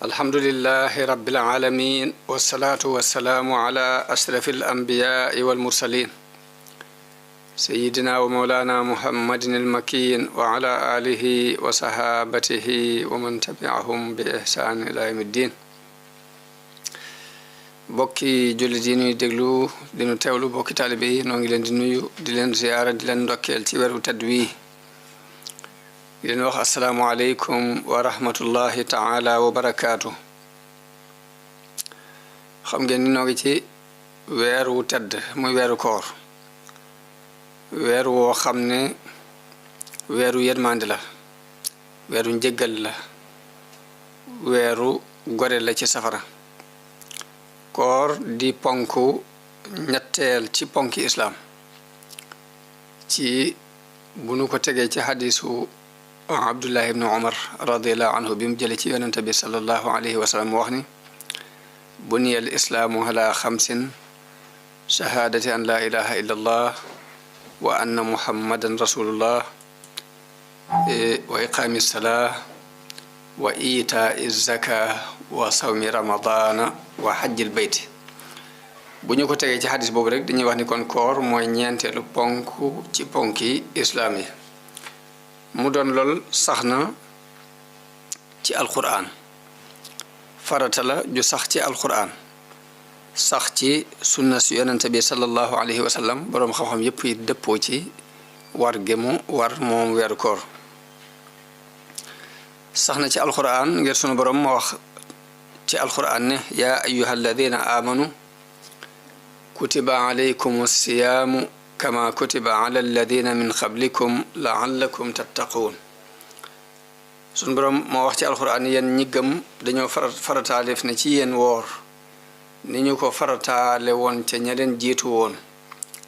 الحمد لله رب العالمين والصلاة والسلام على أشرف الأنبياء والمرسلين سيدنا ومولانا محمد المكين وعلى آله وصحابته ومن تبعهم بإحسان إلى يوم الدين bokki julidi ni deglu dinu tewlu bokki talibe no ngi len di nuyu di len ziyaara di len ndokkel ci weeru tadwi di len wax assalamu alaykum wa rahmatullahi ta'ala wa barakatuh xam ngeen ni no ngi ci weeru tedd muy weeru koor weeru wo xamne weeru yermande la weeru njeggal la weeru gore la ci safara koor di ponku ñettel ci ponki islam ci bunu ko tege ci hadisu Abdullah ibn Umar radiyallahu anhu bim jële ci yonent bi sallallahu alayhi wa sallam wax ni buniya al islamu ala khamsin shahadati an la ilaha illa allah wa anna muhammadan rasulullah wa iqamis salah wa ita'iz zakah wa sawmi ramadana wa hajjil bayt buñu ko tege ci hadith bobu rek dañuy wax ni kon koor moy ñentelu ponku ci ponki islam yi mu don lol saxna ci alquran farata la ju sax ci alquran sax ci sunna su yonent bi sallallahu alayhi wa sallam borom xam-xam yépp yi deppo ci war gemu war mom wéru koor saxna ci alquran ngir sunu borom mo wax ci alquran ne ya ayyuhal ladhina amanu kutiba alaykumus siyamu kama kutiba alal ladhina min qablikum la'allakum tattaqun sunu borom mo wax ci alquran yeen ñi gëm dañoo farataalef ne ci yeen woor ni ñu ko farataale won ci ñaleen jiitu woon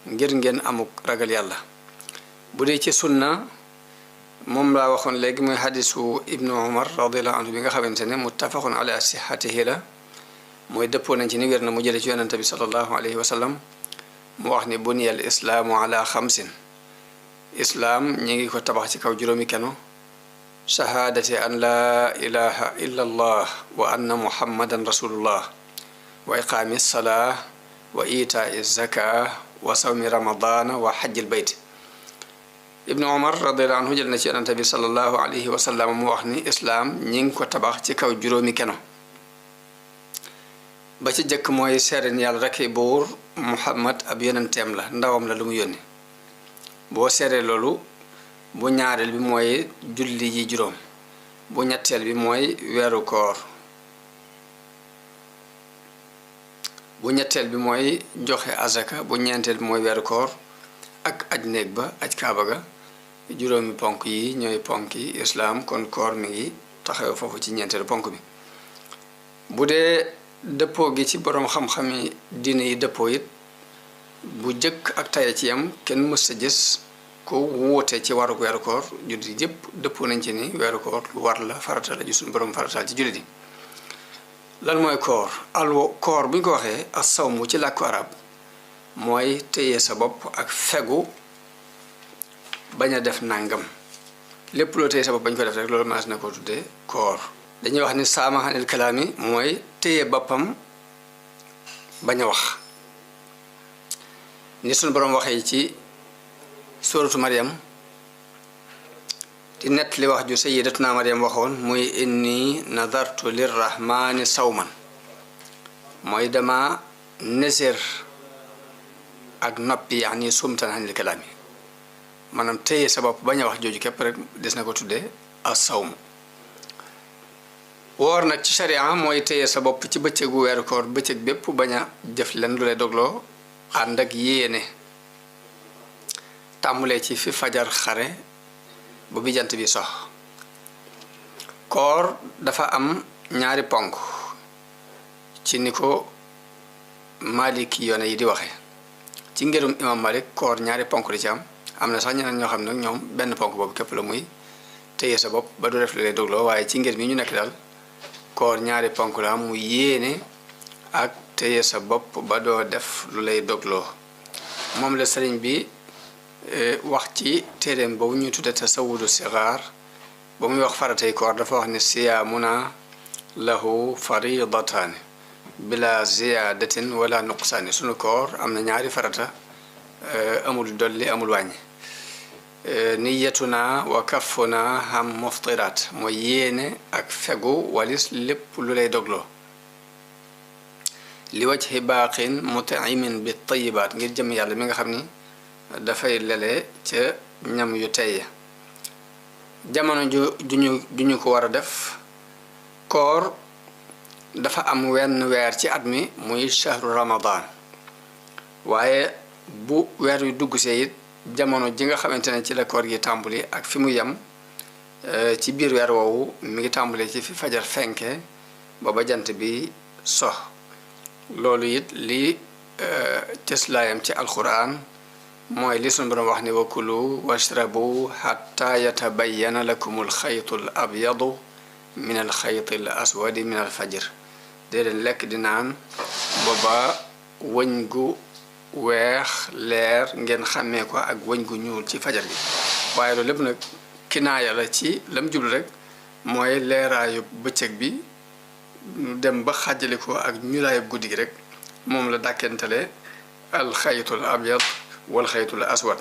ngir ngeen amuk ragal yàlla bu dee ci sunna moom laa waxoon léegi muy hadisu ibnu umar radiyallahu anhu bi nga xamante ne muttafaqun ala sihhatihi la mooy dëppoo nañ ci ni wér na mu jële ci yonente bi sallallahu alayhi wa sallam mu wax ni buniyal islaamu ala xamsin islaam ñi ngi ko tabax ci kaw juróomi keno shahadati an la ilaha illa allah wa anna muhammadan rasulullah wa iqaami salaa wa itaai zaka wa sawmi ramadana wa hajjil bayt ibnu umar radiyallahu anhu jël na ci yonent bi sallallahu alayhi wa sallam mu wax ni islam ñi ngi ko tabax ci kaw juróomi keno ba ci jëkk mooy seeren yàlla rekk buur muhammad ab yonenteem la ndawam la lu mu yónni boo seere loolu bu ñaareel bi mooy julli yi juróom bu ñetteel bi mooy weeru koor bu ñetteel bi mooy joxe azaka bu ñeenteel bi mooy weeru koor ak aj néeg ba aj kaaba ga juróomi ponk yi ñooy ponk yi islam kon koor mi ngi taxaw foofu ci ñeenteelu ponk bi bu dee dëppoo gi ci boroom xam-xami diine yi dëppoo it bu jëkk ak taya ci yam kenn mës sa gis ko wuute ci waru weeru koor jullit yépp dëppoo nañ ci ni weeru koor lu war la farata la ju suñu boroom farataal ci jullit yi lan mooy koor koor bu ñu ko waxee as-sawmu ci làkku arab mooy téye sa bopp ak fegu bañ a def nangam lépp loo téye sa bopp bañ ko def rek loolu maas na ko tuddee koor dañuy wax ni saama xanil kalaami mooy téye boppam bañ a wax ni suñu boroom waxee ci suratu Maryam di nett li wax ju sayyidatuna Maryam waxoon muy inni nadartu lirrahmani sawman mooy dama neser ak noppi yaani sumtan xanil kalaami maanaam téye sa bopp bañ a wax jooju képp rek des na ko tuddee as-sawm woor nag ci sharia mooy téye sa bopp ci bëccëgu weeru koor bëccëg bépp bañ a jëf len lu lay dogloo ànd ak yéene tàmmulee ci fi fajar xare ba bi jant bi sox koor dafa am ñaari ponk ci ni ko maliki yoone yi di waxe ci ngerum imam malik koor ñaari ponk li ci am na sax ñeneen ñoo xam ne ñoom benn ponk boobu képp la muy téye sa bopp ba du def lu lay dogloo waaye ci ngir mi ñu nekk daal koor ñaari ponk la mu yéene ak téye sa bopp ba doo def lu lay dogloo moom la sëriñ bi wax ci téeréem boobu ñu tudde tasawudu sigaar ba muy wax faratay koor dafa wax ne siyaamuna lahu faridataani bila ziyaadatin wala nuqsaani sunu koor am na ñaari farata amul dolli amul wàññi niyatuna wa kaffuna ham muftiraat mooy yéene ak fegu walis lépp lu lay dogloo li wajhi baaqin mut'imin bi tayibaat ngir jëm yàlla mi nga xam ni dafay lele ca ñam yu tey jamono ju ñu ko war a def koor dafa am wenn weer ci at mi muy shahru ramadan waaye bu weer wi dugg see it jamono ji nga xamante ne ci la koor gi tàmbali ak fi mu yem ci biir weer woowu mi ngi tàmbali ci fi fajar fenke booba jant bi so loolu it li cëslaayam ci alquran mooy li sunu Boroom wax ni wa kulu washrabu xatta yatabayyana lakum alxaytu al abyadu min alxayti al aswadi min alfajr dee leen lekk di naan booba wëñ gu weex leer ngeen xàmmee ko ak wëñ gu ñuul ci fajar gi waaye loolu lépp nag kinaaya la ci lam jublu rek mooy leeraayu bëccëg bi dem ba xàjjale ko ak ñuulaayu guddi gi rek moom la dàkkentale alxaytul abyad wal xaytul aswad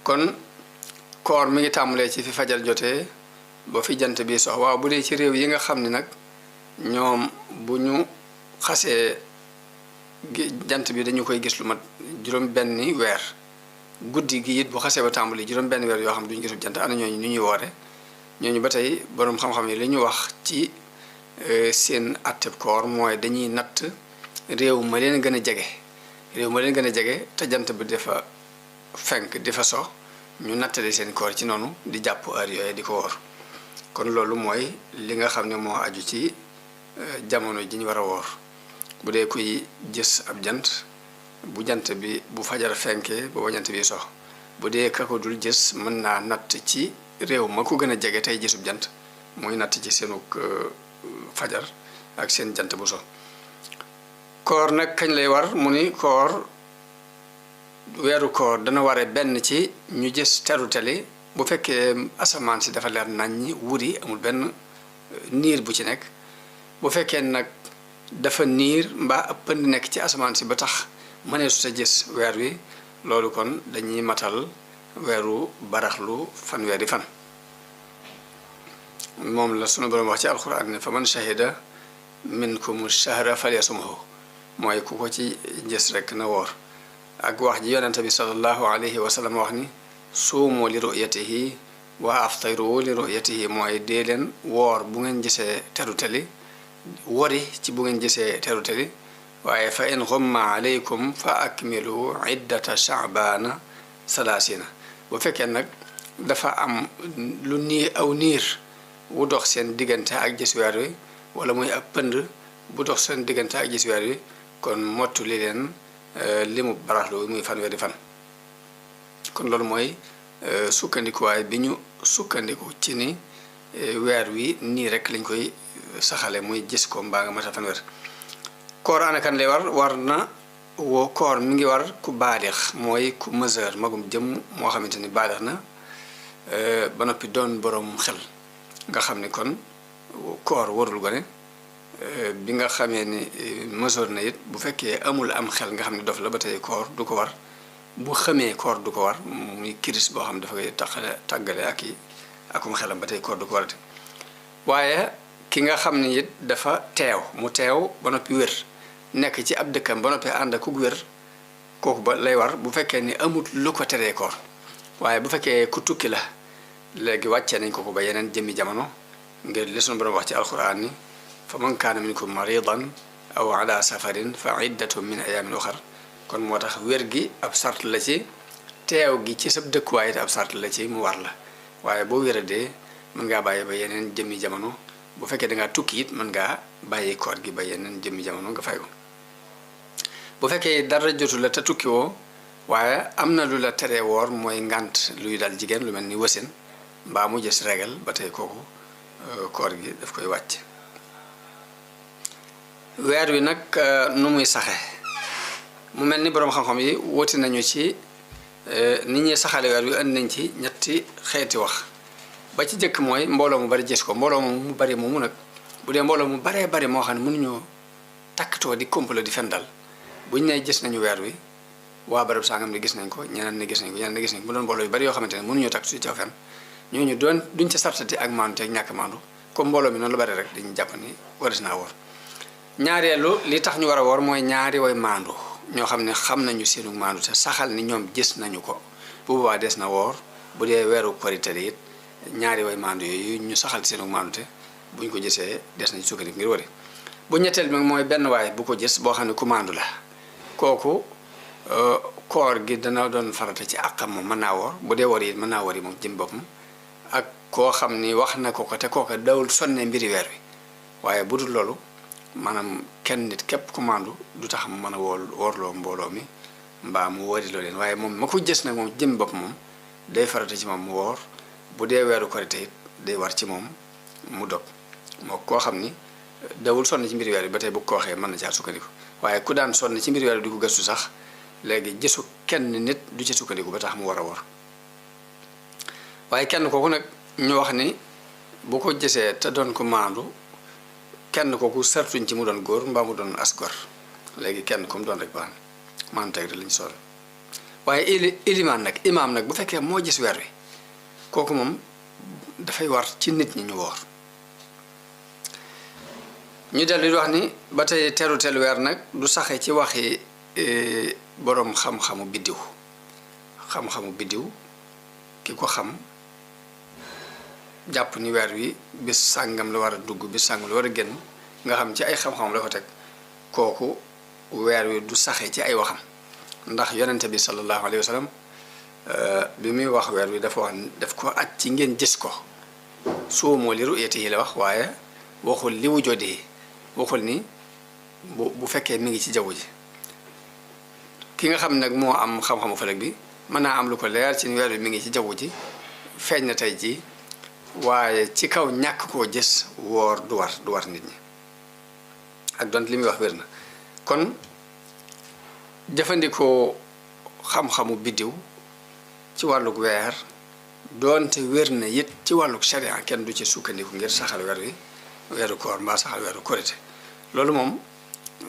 kon koor mi ngi tàmbalee ci fi fajar jotee ba fi jant bi sox waaw bu dee ci réew yi nga xam ni nag ñoom bu ñu xasee jant bi dañu koy gis lu mat juróom benni weer guddi gi it bu xasee ba tàmbali juróom benn weer yoo xam ne duñu gisul jant ana ñooñu ñu ñuy woore ñooñu ba tey boroom xam-xam yi li ñu wax ci seen atteb koor mooy dañuy natt réew ma leen gën a jege réew ma leen gën a jege te jant bi dafa fenk di fa so ñu nattale seen koor ci noonu di jàpp heure yooyu di ko woor kon loolu mooy li nga xam ne moo aju ci jamono ji ñu war a woor bu dee kuy gis ab jant bu jant bi bu fajar fenkee booba jant bi sox bu dee ka ko dul gis mën naa natt ci réew ma ko gën a jege tey gisub jant muy natt ci seenug fajar ak seen jant bu so koor nag kañ lay war mu ni koor weeru koor dana ware benn ci ñu gis terutali bu fekkee asamaan si dafa leer nañ ñi wuri amul benn niir bu ci nekk bu fekkee nag dafa niir mbaa ab pënd nekk ci asamaan si ba tax mënee su ta gis weer wi loolu kon dañuy matal weeru baraxlu fanweeri fan moom la sunu Boroom wax ci alxuraan ne fa man shahida minkum shahra falyasumhu mooy ku ko ci gis rek na woor ak wax ji yonente bi sallallahu alayhi wa sallam wax ni suumu li ru'yatihi wa aftiru li ru'yatihi mooy dee leen woor bu ngeen gisee terutali wori ci bu ngeen gisee terutali waaye fa in xumma alaykum fa akmilu iddata sha'bana salaasina bu fekkee nag dafa am lu nii aw niir wu dox seen diggante ak gis weer wi wala muy ab pënd bu dox seen diggante ak gis weer wi kon mottu li leen limu baraxlu muy fanweeri fan kon loolu mooy sukkandikuwaay bi ñu sukkandiku ci ni weer wi nii rek lañ koy saxale muy gis ko mbaa nga mata fanweer koor ana kan lay war na woo koor mi ngi war ku baalix mooy ku mesure magum jëm moo xamante ni baalix na ba noppi doon boroom xel nga xam ni kon koor warul gone bi nga xamee ni mesure na it bu fekkee amul am xel nga xam ne dof la ba tey koor du ko war bu xamee koor du ko war muy kiris boo xam dafa koy tàggale ak i akum xelam ba tey koor du ko warate waaye ki nga xam ni it dafa mu teew ba noppi wér nekk ci ab dëkkam ba noppi ànd ak wér kooku ba lay war bu fekkee ni amut lu ko teree koor waaye bu fekkee ku tukki la léegi wàccee nañ ko ba yeneen jëmmi jamono ngir li sunu Boroom wax ci alquran ni fa man kaana minkum maridan aw ala safarin fa iddatun min ayamin uxar kon moo tax wér gi ab sart la ci teew gi ci sab dëkkuwaay it ab sart la ci mu war la waaye boo wéradee mën ngaa bàyyi ba yeneen jëmmi jamono bu fekkee da ngaa tukki it mën ngaa bàyyi koor gi ba yeneen jëmmi jamono nga fay ko bu fekkee dara jotu la te tukki woo waaye am na lu la teree woor mooy ngànt luy dal jigéen lu mel ni wasin mbaa mu gis régal ba tey kooku koor gi daf koy wàcc weer wi nag nu muy saxe mu mel ni boroom xam-xam yi woti nañu ci nit ñi saxale weer wi indi nañ ci ñetti xeeti wax ba ci jëkk mooy mbooloo mu bari gis ko mbooloo mu bari moomu nag bu dee mbooloo mu baree bari moo xam ne mënuñoo takkatoo di complot di fen dal buñ nee gis nañu weer wi waa barab sangam ne gis nañ ko ñeneen ne gis nañ ko ñeneen ne gis nañ ko mu doon mbooloo yu bari yoo xamante ne mënuñoo takkatu ci fen ñooñu duñ ca sartati ak maandu te ak ñàkk maandu comme mbooloo mi noonu la bari rek dañu jàpp ni waris naa woor ñaareelu li tax ñu war a woor mooy ñaari way maandu ñoo xam ne xam nañu seenu maandu te saxal ni ñoom gis nañu ko bu boobaa des na woor bu dee weeru korite it ñaari way maandu yooyu ñu saxal seenu maandu te buñ ko gisee des nañ sukkandiku ngir wari bu ñetteel bi mooy benn waay bu ko gis boo xam ne ku maandu la kooku koor gi dana doon farata ci àqam moom mën naa woor bu dee woor it mën naa wari moom jëm boppam ak koo xam ni wax na ko te kooka dawul sonne mbiri weer wi waaye bu dul loolu maanaam kenn nit képp ku maandu du tax mu mën a woorloo mbooloo mi mbaa mu wariloo leen waaye moom ma ko gis nag moom jëm bopp moom day farata ci moom mu woor bu dee weeru korite it day war ci moom mu dog moo koo xam ni dawul sonn ci mbiri weer wi ba tey bu ko waxee mën na caa sukkandiku waaye ku daan sonn ci mbiri weer wi di ko gëstu sax léegi gisu kenn nit du ci sukkandiku ba tax mu war a woor waaye kenn kooku nag ñu wax ni bu ko gisee te doon ko maandu kenn kooku sartuñ ci mu doon góor mbaa mu doon as gor léegi kenn ku mu doon rek baax na maandu teg lañu sool waaye ilimaan nag imaam nag bu fekkee moo gis weer wi kooku moom dafay war ci nit ñi ñu woor ñu dellu di wax ni ba tey teru tel weer nag du saxe ci waxi boroom xam-xamu biddiw xam-xamu biddiw ki ko xam jàpp ni weer wi bis sàngam la war a dugg bis sàngam la war a génn nga xam ci ay xam-xam la ko teg kooku weer wi du saxe ci ay waxam ndax yonente bi sallallahu alayhi wa sallam bi muy wax weer wi dafa wax daf ko aj ci ngeen gis ko suumoo li ru'yatihi la wax waaye waxul li wujudi waxul ni bu fekkee mi ngi ci jaww ji ki nga xam nag moo am xam-xamu falak bi mën naa am lu ko leer ci weer wi mi ngi ci jaww ji feeñ na tey ji waaye ci kaw ñàkk koo gis woor du war nit ñi ak dont li muy wax wér na kon jëfandikoo xam-xamu biddiw ci wàllug weer doonte wér na it ci wàllug sharia kenn du ci sukkandiku ngir saxal weer wi weeru koor mbaa saxal weeru korite loolu moom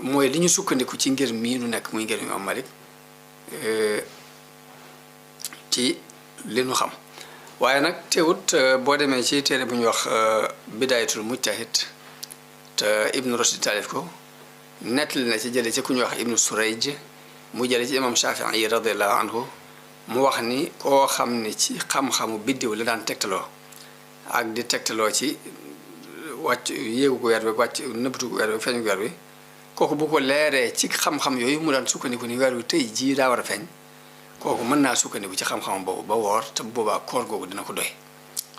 mooy li ñu sukkandiku ci ngir mii nu nekk muy ngir mi am Malik ci li nu xam waaye nag teewut boo demee ci téere bu ñuy wax bidaayatul mujtahid te ibnu Rushd taalif ko nettali na ci jële ci ku ñuy wax ibnu Surayj mu jële ci imam Shafii radiallahu anhu mu wax ni koo xam ni ci xam-xamu biddiw la daan tegtaloo ak di tegtaloo ci wàcc yéegu ko weer bi wàcc nëbbatu ko weer bi feeñu weer bi kooku bu ko leeree ci xam-xam yooyu mu daan sukkandiku ni weer wi tey jii daa war a feeñ kooku mën naa sukkandiku ci xam-xam boobu ba woor te boobaa koor googu dina ko doy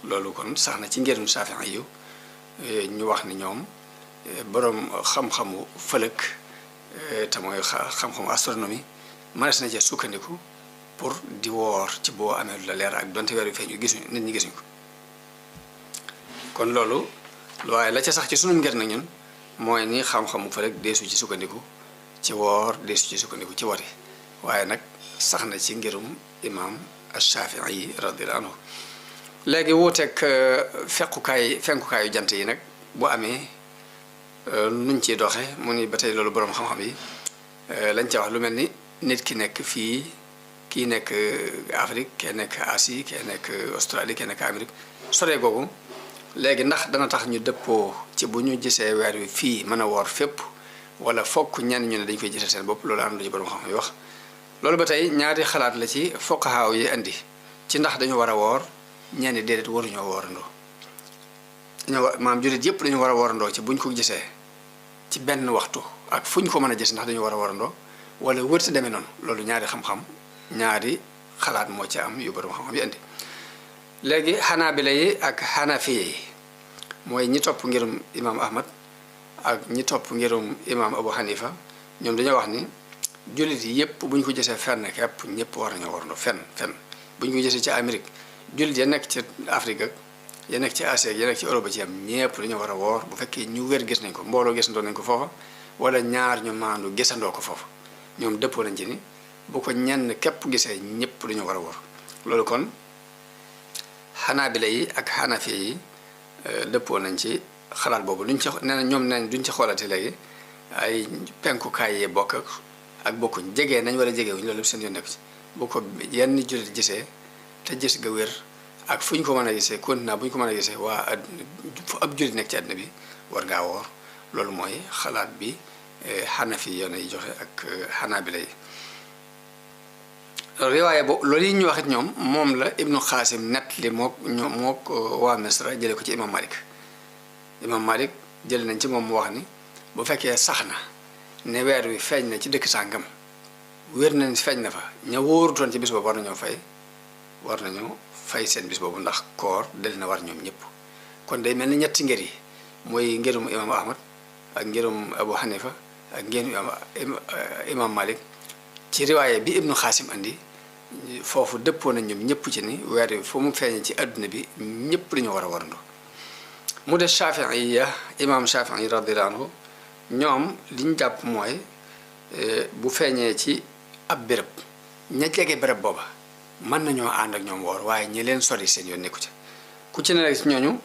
loolu kon sax na ci ngërum Shafii yu ñu wax ni ñoom boroom xam-xamu fëlëk te mooy xam-xamu astronomie mënees na cee sukkandiku pour di woor ci boo amee lu la leer ak donte weer wi feeñu gisuñu nit ñi gisuñu ko kon loolu waaye la ca sax ci sunum ngir nag ñun mooy ni xam-xamu fëlëk deesu ci sukkandiku ci woor deesu ci sukkandiku ci wari waaye nag sax na ci ngirum imam Shafii radiyallahu anhu léegi wuuteeg fenkukaayu jant yi nag bu amee nuñ ciy doxe mu ni ba tey loolu boroom xam-xam yi lañ ca wax lu mel ni nit ki nekk fii kii nekk Afrique kee nekk Asie kee nekk Australie kee nekk Amérique sore googu léegi ndax dana tax ñu dëppoo ci bu ñu gisee weer wi fii mën a woor fépp wala fokk ñenn ñu ne dañ koy gisee seen bopp loolu am na ci boroom xam-xam yi wax loolu ba tey ñaari xalaat la ci fuqahaa yi indi ci ndax dañu war a woor ñenn déedéet waruñoo woorandoo maam jullit yëpp dañu war a woorandoo ci buñ ko gisee ci benn waxtu ak fuñ ko mën a gis ndax dañu war a woorandoo wala wërti demee noonu loolu ñaari xam-xam ñaari xalaat moo ci am yu borom xam-xam yi indi léegi xanaabila yi ak xanafiye yi mooy ñi topp ngirum imam Ahmad ak ñi topp ngirum imam Abu Hanifa ñoom dañoo wax ni jullit yi yëpp bu ñu ko gisee fenn képp ñëpp war nañoo warandoo fenn bu ñu ko gisee ci Amérique jullit ya nekk ci Afrique ak ya nekk ci Asie ak ya nekk ci Europe ci am ñëpp dañoo war a woor bu fekkee ñu wér gis nañ ko mbooloo gisandoo nañ ko foofa wala ñaar ñu maandu gisandoo ko foofa ñoom dëppoo nañ ci ni bu ko ñenn képp gisee ñëpp dañoo war a woor loolu kon xanaabila yi ak xanafi yi dëppoo nañ ci xalaat boobu duñ ci nee na ñoom nañ duñ ci xoolate léegi ay penkukaay yee bokk ak bokkuñ jege nañ wala jegewuñ loolu seen yoon nekk ci bu ko yenn jullit gisee te gis ga wér ak fu ñu ko mën a gisee continent bu ñu ko mën a gisee waa fu ab jullit nekk ci àddina bi war ngaa woor loolu mooy xalaat bi xanafi yoon yi joxe ak xanaabila yi riwaaye boobu loolu yi ñu waxit ñoom moom la ibnu xaasim net li mook waa misra jële ko ci imam malik jële nañ ci moom mu wax ni bu fekkee sax na ne weer wi feeñ na ci dëkk sàngam wér nañ feeñ na fa ña wóorutoon ci bis boobu war nañoo fay seen bis boobu ndax koor del na war ñoom ñëpp kon day mel ni ñetti ngër yi mooy ngërum imam ahmad ak ngërum abu hanifa ak ngërum imam malik ci riwaaye bi ibnu xaasim andi foofu dëppoo nañ ñoom ñëpp ci ni weer wi fu mu feeñee ci adduna bi ñëpp dañu war a warandoo mu des Shaafi'iyya imaam Shaafi'i radiyallahu anhu ñoom li ñu jàpp mooy bu feeñee ci ab béréb ña jege béréb booba mën nañoo ànd ak ñoom woor waaye ñi leen sori seen yoon nekku ci ku ci ne rek ci ñooñu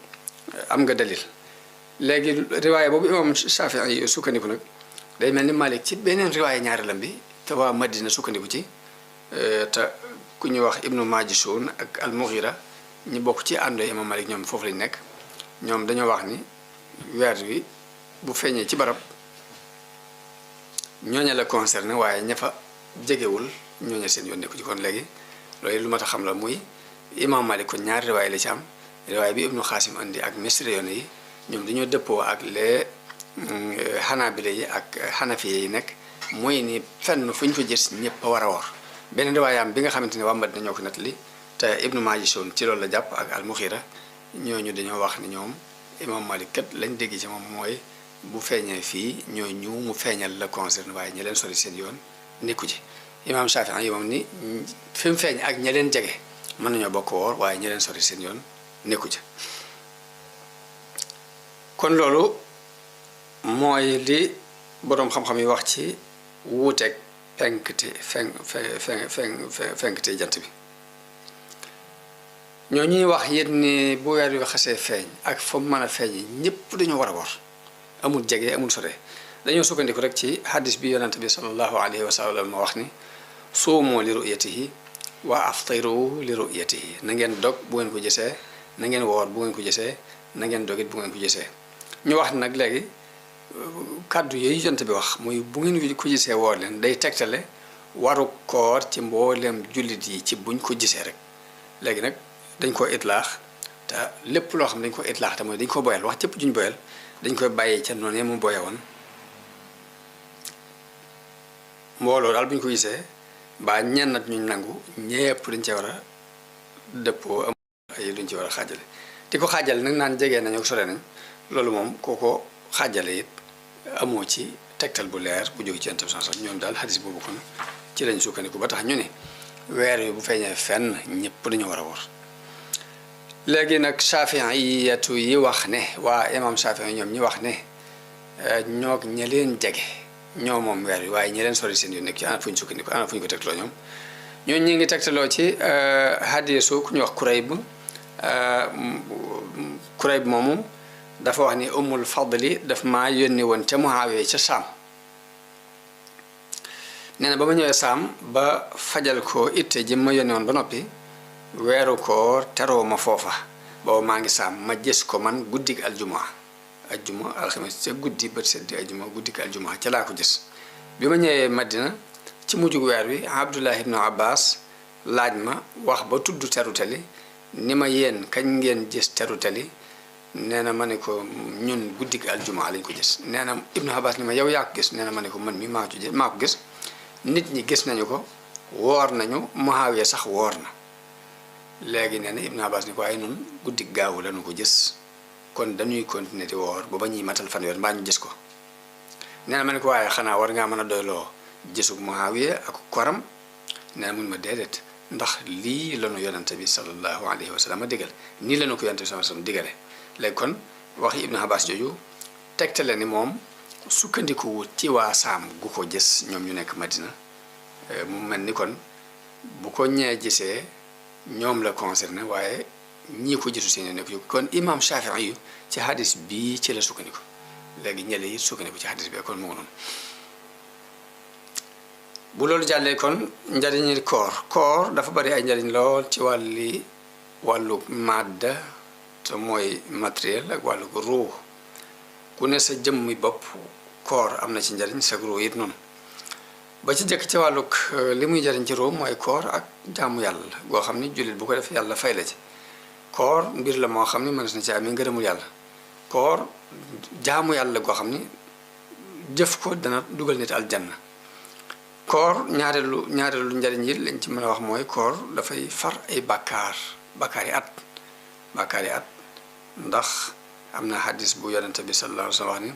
am nga dalil léegi riwaaye boobu imaam Shaafi'i sukkandiku nag day mel ni Malik ci beneen riwaaye ñaareelam bi te waa Madina sukkandiku ci te ku ñuy wax Ibnu Majishun ak al-Mughira ñi bokk ci àndoo imaam Malik ñoom foofu lañ nekk ñoom dañoo wax ni weer wi bu feeñee ci barab ñooña la concerné waaye ña fa jegewul ñooña seen yoon nekku ci kon léegi loolu lu mat a xam la muy imam Malik kon ñaari riwaay la ci am riwaay bi ibnu xaasim andi ak misri yoon yi ñoom dañoo dëppoo ak les xanaabila yi ak xanafiye yi nekk mooy ni fenn fu ñu ko gis ñëpp a war a woor beneen riwaayam bi nga xamante ne waa Madina ñoo ko nettali te ibnu Majishun ci loolu la jàpp ak al-Mughira ñooñu dañoo wax ni ñoom imam Malik kat lañ dégg ci moom mooy bu feeñee fii ñooñu mu feeñal la concerne waaye ñi leen sori seen yoon nekku ci imam Shafi'i yi moom ni fi mu feeñ ak ña leen jege mën nañoo bokk woor waaye ñi leen sori seen yoon nekku ci kon loolu mooy li boroom xam-xam yi wax ci wuuteeg fenkte jant bi ñoo ñuy wax yéen ni bu weer wi xasee feeñ ak fa mu mën a feeñ ñëpp dañoo war a woor amul jege amul sore dañoo sukkandiku rek ci hadis bi yonent bi sallallahu alayhi wa sallam ma wax ni suumu li ru'yatihi wa aftiru li ru'yatihi na ngeen dog bu ngeen ko gisee na ngeen woor bu ngeen ko gisee na ngeen dogit bu ngeen ko gisee ñu wax nag léegi kàddu yooyu yonent bi wax muy bu ngeen ko gisee woor leen day tegtale waru koor ci mboolem jullit yi ci buñ ko gisee rek léegi nag dañ ko itlaax te lépp loo xam dañ ko itlaax te mooy dañ ko boyal wax cëpp juñ boyal dañ koy bàyyee ca noonu mu boye woon mbooloo daal bu ñu ko gisee ba ñennat ñu nangu ñépp dañ ci war a dëppoo am ay luñ ci war a xaajale di ko xaajale nag naan jegee nañu sore nañ loolu moom kooko xaajale it amoo ci tegtal bu leer bu jóge ci Yonent bi sallallahu alayhi wasallam ñoom daal xadis boobu kon ci lañ sukkandiku ba tax ñu ne weer wi bu feeñee fenn ñëpp dañu war a wor léegi nag Shafi'iyatu yi wax ne waa imam Shafi'i ñoom ñi wax ne ñoog ña leen jege ñoo moom weer wi waaye ñi leen sori seen yu nekk ci ana fu ñu sukkandiku ana fu ñu ko tegtaloo ñoom ñooñu ñi ngi tegtaloo ci hadiisu ku ñu wax Kurayb moomu dafa wax ni Ummul Fadli daf maa yónni woon ca Muawiya ca Saam nee na ba ma ñëwee Saam ba fajal ko itte ji ma yónni woon ba noppi weeru koor teroo ma foofa boobu maa ngi Saam ma gis ko man guddik aljuma alxames ca guddi bët seddi aljuma guddik aljuma ca laa ko gis bi ma ñëwee Madina ci mujjug weer wi Abdullah ibnu Abbas laaj ma wax ba tudd terutali ni ma yéen kañ ngeen gis terutali nee na ma ne ko ñun guddik aljuma lañ ko gis nee na ibnu Abbas ni ma yow yaa ko gis nee na ma ne ko man mi maa ko gis nit ñi gis nañu ko woor nañu Muawiya sax woor na léegi nee na ibnu Abbas ni ko ay nun guddik gaawu lañu ko gis kon dañuy continuer di woor ba ñuy matal fanweer mbaa ñu gis ko nee na ma ne ko waaye xanaa war ngaa mën a doyloo gisug Muawiya ak koram nee na mun ma déedéet ndax lii lanu yonante bi sallallahu alayhi wa sallam digal nii lanu ko yonante bi sallallahu alayhi wa sallam digale léegi kon waxi ibnu Abbas jooju tegtale ni moom sukkandiku ci waa Saam gu ko gis ñoom ñu nekk Madina mu mel ni kon bu ko ñee gisee ñoom la concerné waaye ñii ko jiitu seen nekk yu kon imam Shafii yu ci hadis bii ci la sukkandiku léegi ñële yi sukkandiku ci hadis bi kon mu ngi noonu bu loolu jàllee kon njariñi koor dafa bari ay njariñ lool ci wàllu madda te mooy matériel ak wàllu ruu ku ne sa jëmmi bopp koor am na ci njariñ sa ruu it noonu ba ci jëkk ci wàllug li muy njariñ ci ruu mooy koor ak jaamu yàlla goo xam ni jullit bu ko def yàlla fay la ci koor mbir la moo xam ni mënees na ci amee ngërëmul yàlla koor jaamu yàlla goo xam ni jëf ko dana dugal nit aljanna koor ñaareelu njariñ yi lañ ci mën a wax mooy koor dafay far ay bàkkaar yi at ndax am na hadis bu yonente bi sallallahu alayhi wa sallam wax ni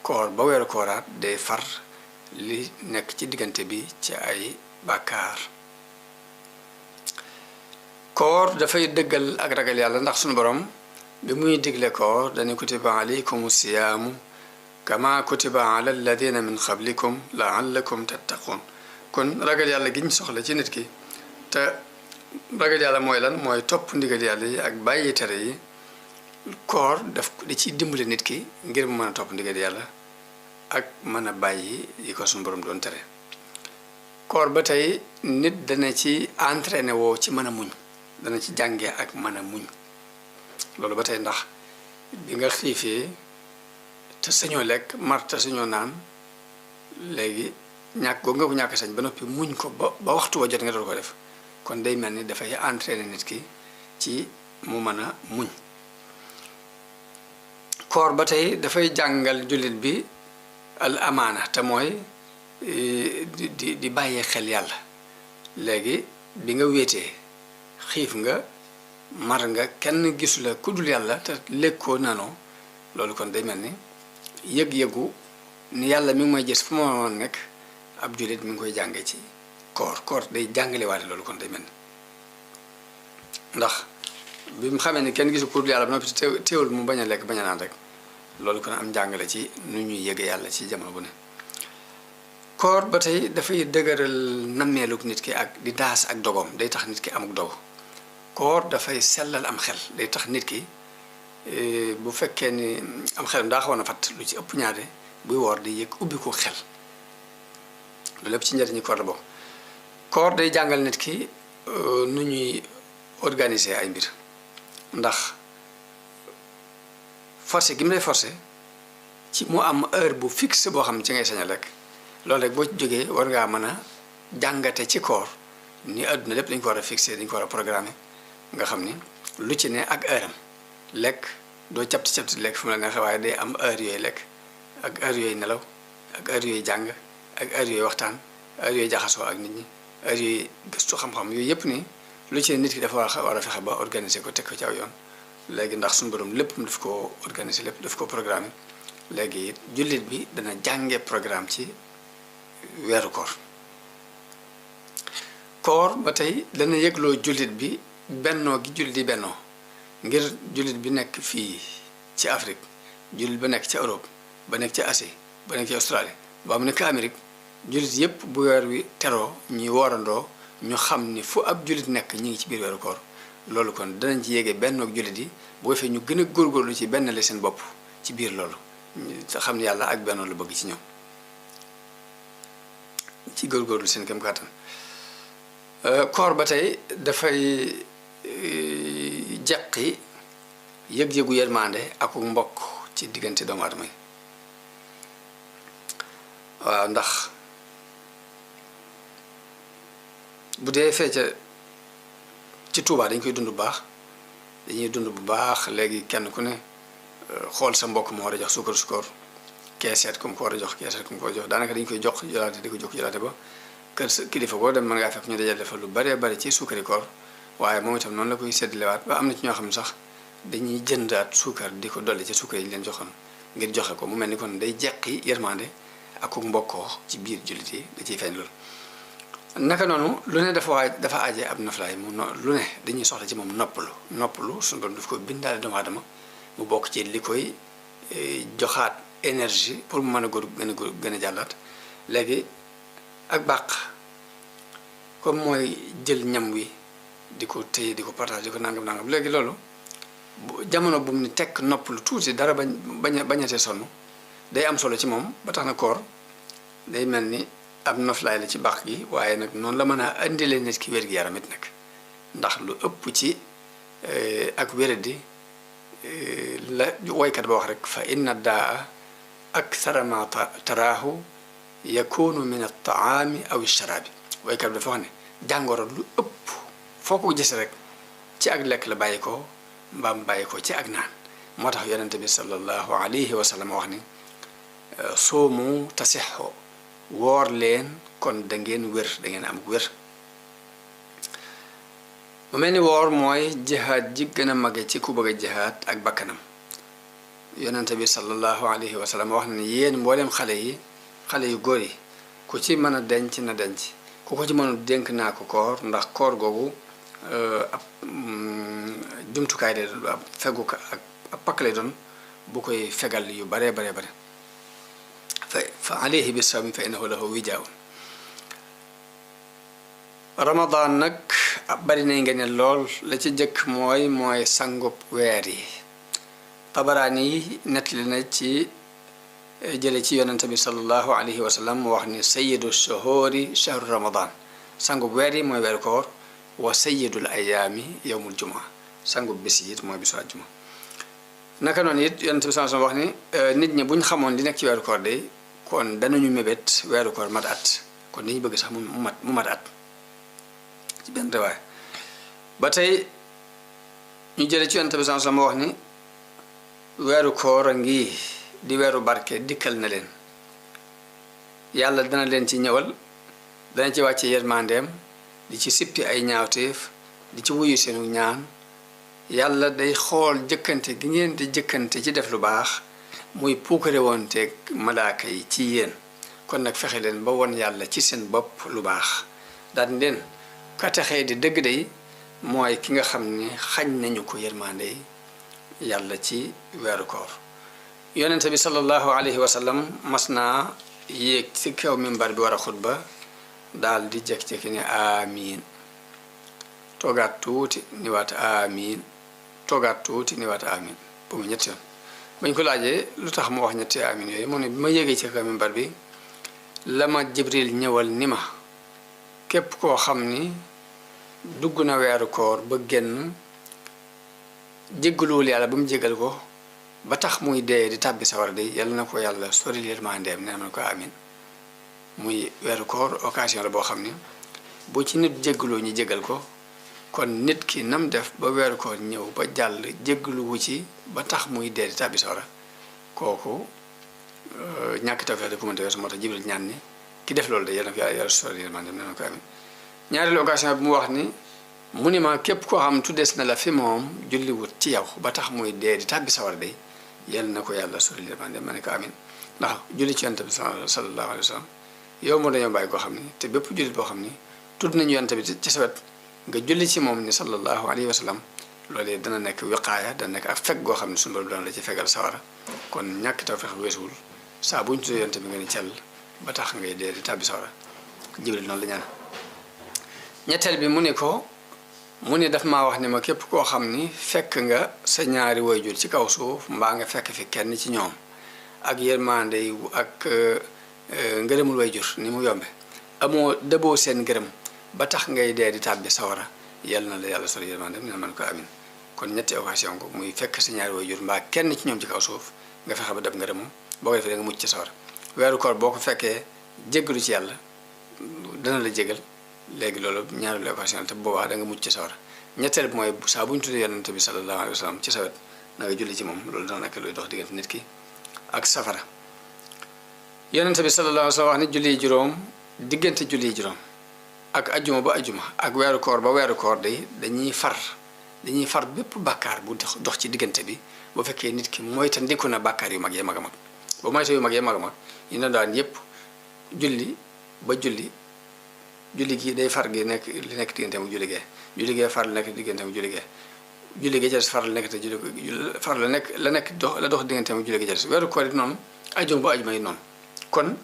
koor ba weeru kooraat day far li nekk ci diggante bi ci ay bàkkaar koor dafay dëggal ak ragal yàlla ndax suñu borom bi muy digle koor dañu kutiba alaykum siyaamu kama kutiba ala alladina min qablikum laallakum tattaqun kon ragal yàlla gi ñu soxla ci nit ki te ragal yàlla mooy lan mooy topp ndigal yàlla yi ak bàyyi tere yi koor daf di ci dimbale nit ki ngir mu mën a topp ndigal yàlla ak mën a bàyyi yi ko suñu borom doon tere koor ba tey nit dana ci entraîné woo ci mën a muñ dana ci jàngee ak mën a muñ loolu ba tey ndax bi nga xiifee te sañoo lekk mar te sañoo naan léegi ñàkk googu nga ko ñàkk sañ ba noppi muñ ko ba waxtu wa jot nga doon ko def kon day mel ni dafay entraîné nit ki ci mu mën a muñ koor ba tey dafay jàngal jullit bi al amaana te mooy di bàyyee xel yàlla léegi bi nga wéetee xiif nga mar nga kenn gisu la ku dul yàlla te lekkoo nanoo loolu kon day mel ni yëg-yëgu ni yàlla mi ngi may gis fu ma woon nekk ab jullit mi ngi koy jànge ci koor day jàngale waate loolu kon day mel ni ndax bi mu xamee ni kenn gisu ku dul yàlla ba noppi teewul mu bañ a lekk bañ a naan rek loolu kon am jàngale ci nu ñuy yëge yàlla ci jamono bu ne koor ba tey dafay dëgëral nammeelug nit ki ak di daas ak dogoom day tax nit ki amuk dogo koor dafay sellal am xel day tax nit ki bu fekkee ni am xelam daa xawoon a fàtt lu ci ëpp ñaare buy woor di yëg ubbi ko xel loolu lépp ci njëriñu koor la bokk koor day jàngal nit ki nu ñuy organiser ay mbir ndax forcé gi mu lay forcé ci mu am heure bu fixe boo xam ne ci ngay sañ a lekk loolu rek boo ci jógee war ngaa mën a jàngate ci koor ni àdduna lépp dañ ko war a fixé dañ ko war a programmer nga xam ni lu ci ne ak heure am lekk doo capti lekk fu mu la neexee waaye day am heure yooyu lekk ak heure yooyu nelaw ak heure yooyu jàng ak heure yooyu waxtaan heure yooyu jaxasoo ak nit ñi heure yooyu gëstu xam-xam yooyu yëpp ni lu ci ne nit ki dafa war a fexe ba organiser ko teg ko ci aw yoon léegi ndax suñu borom lépp mu daf ko organiser lépp daf ko programmer léegi jullit bi dana jànge programme ci weeru koor ba tey dana yëgloo jullit bi bennoo gi jullit yi bennoo ngir jullit bi nekk fii ci Afrique jullit ba nekk ci Europe ba nekk ci Asie ba nekk ci Australie ba mu nekk Amérique jullit yépp bu weer wi teroo ñuy woorandoo ñu xam ni fu ab jullit nekk ñi ngi ci biir weeru koor loolu kon danañ ci yéegee bennoog jullit yi bu ko fee ñu gën a góorgóorlu ci benn la seen bopp ci biir loolu xam ne yàlla ak benn la bëgg ci ñoom ci góorgóorlu seen kem kàttan koor ba tey dafay jeqi yëg-yëgu yërmande ak mbokk ci diggante doomu aadama yi waaw ndax bu dee fee ci Tuubaa dañ koy dund bu baax dañuy dund bu baax léegi kenn ku ne xool sa mbokk moo war a jox suukar su koor keeseet ku mu ko war a jox keeseet ku mu ko war a jox daanaka dañ koy jox jolaate di ko jox jolaate ba kër sa kilifa boo dem mën ngaa fekk ñu dajale fa lu baree bari ci suukari koor waaye moom itam noonu la koy séddalewaat ba am na ci ñoo xam ne sax dañuy jëndaat suukar di ko dolli ci suukar yi ñu leen joxoon ngir joxe ko mu mel ni kon day jeqi yërmande ak ku mbokkoo ci biir jullit yi da ciy feeñ loolu naka noonu lu ne dafa aaje ab noflaay mu lu ne dañuy soxla ci moom noppalu suñu borom daf ko bindaale doomu aadama mu bokk ci li koy joxaat énergie pour mu mën a gën a jàllaat léegi ak bàq comme mooy jël ñam wi di ko téye di ko partage di ko nangam léegi loolu jamono bu mu ni tekk noppalu tuuti dara bañatee sonn day am solo ci moom ba tax na koor day mel ni ab noflaay la ci baax gi waaye nag noonu la mën a indilee nit ki wér-gi-yaram it nag ndax lu ëpp ci ak wéradi la woykat ba wax rek fa inna daa akthara ma taraahu yakunu min altaami aw alsharaabi woykat bi dafa wax ne jàngoro lu ëpp foo ko gis rek ci ak lekk la bàyyi ko mbaam bàyyi ko ci ak naan moo tax yonente bi sallallahu alayhi wa sallam wax ni soomu tasixo woor leen kon da ngeen wér da ngeen am wér mu mel ni woor mooy jihaad ji gën a mage ci ku bëgg a jihaad ak bakkanam yonente bi sallallahu alayhi wa sallam wax na ni yéen mboolem xale yu góor yi ku ci mën a denc na denc ku ko ci mënul dénk naa ko koor ndax koor googu ab jumtukaay lay doon ab fegu ko ak ab pakk lay doon bu koy fegal yu bare fa alayhi bi sawmi fa innahu lahu wijaa'un ramadan nag bari nañ nga ne lool la ci jëkk mooy sangub weer yi tabaraani yi nettali na ci jële ci yonente bi sallallahu alayhi wa sallam mu wax ni sayyidu shuhuri shahru ramadan sangub weer yi mooy weeru koor wa sayyidul ayaami yawmul jumaa sangub bis yi it mooy bisu àjjuma naka noonu it yonente bi sallallahu alayhi wa sallam wax ni nit ñi buñ xamoon li nekk ci weeru koor de kon danañu mébét weeru koor mat at kon dañu bëgg sax mu mat at ci benn riwaay ba tey ñu jële ci yonente bi sallallahu alayhi wa sallam wax ni weeru koor a ngi di weeru barke dikkal na leen yàlla dana leen ci ñëwal dana ci wàcce yërmandeem di ci sippi ay ñaawteef di ci wuyu seenu ñaan yàlla day xool jëkkante gi ngeen di jëkkante ci def lu baax muy puukare woonteeg malaaka yi ci yéen kon nag fexe leen ba won yàlla ci seen bopp lu baax daan leen ka texee di dëgg day mooy ki nga xam ni xañ nañu ko yërmande yàlla ci weeru koor yonente bi sallallahu alayhi wa sallam mas naa yéeg ci kaw mimbar bi war a xutba daal di jekk-jekki ne amiin toogaat tuuti ni waat amiin toogaat tuuti ni waat amiin bu mu ñetti yoon bañ ko laajee lu tax mu wax ñetti amiin yooyu mu ne bi ma yéegee ci kaw mimbar bi la ma jibril ñëwal ni ma képp koo xam ni dugg na weeru koor ba génn jéggaluwul yàlla ba mu jéggal ko ba tax muy dee di tàbbi sawar de yàlla na ko yàlla sori yërmandeem nee na ko amin muy weeru koor occasion la boo xam ni bu ci nit jéggaloo ñu jéggal ko kon nit ki nam def ba weeru koor ñëw ba jàll jéggaluwu ci ba tax muy dee di tàbbi sawara kooku ñàkk tawfeex da ko mënta weesu moo tax Jibril ñaan ni ki def loolu de yàlla na ko yàlla sori yërmandeem nee na ko amin ñaareelu occasion bi mu wax ni mu ni ma képp koo xam tuddees na la fi moom julliwut ci yow ba tax muy dee di tàbbi sawar de yal na ko yàlla sori yërmande ma ne ko amin ndax julli ci yonent bi sallallahu alayhi wa sallam yow moo dañoo bàyyi koo xam ni te bépp jullit boo xam ni tudd nañu yonent bi ci sa wet nga julli ci moom ni sallallahu alayhi wa sallam loolee dana nekk wiqaaya dana nekk ak fekk goo xam ne suñu borom dana la ci fegal sawara kon ñàkk tawfeex weesuwul saa bu ñu tuddee yonent bi nga ni cell ba tax ngay dee di tàbbi sawara Jibril noonu la ñaan ñetteel bi mu ni daf maa wax ni ma képp koo xam ni fekk nga sa ñaari wayjur ci kaw suuf mbaa nga fekk fi kenn ci ñoom ak yërmande ak ngërëmul wayjur ni mu yombe amoo dëboo seen ngërëm ba tax ngay dee di tàbbi sawara yal na la yàlla sori yërmande ne man ko amin kon ñetti occasion ko muy fekk sa ñaari wayjur mbaa kenn ci ñoom ci kaw suuf nga fexe ba dab ngërëmam boo ko defee da nga mucc ci sawara weeru koor boo ko fekkee jéggalu ci yàlla dana la jégal léegi loolu ñaareelu occasion te boobaa da nga mucc ci sawara ñetteel bi mooy saa bu ñu tuddee yonent bi sallallahu alayhi wa sallam ci sawet na nga julli ci moom loolu dana nekk luy dox diggante nit ki ak safara yonent bi sallallahu alayhi wa sallam wax ni julli juróom diggante julli juróom ak ajuma ba ajuma ak weeru koor ba weeru koor day dañuy far bépp bàkkaar bu dox ci diggante bi bu fekkee nit ki moytandiku na bàkkaar yu mag yee mag a mag ba moyta yu mag yee mag a mag yi na daan yépp julli gi day far gi nekk li nekk diggante mu julli gee far la nekk diggante mu julli gee ca des far la nekk te far la nekk dox diggante mu julli gee ca des weeru koor it noonu ajuma ba ajuma yi noonu kon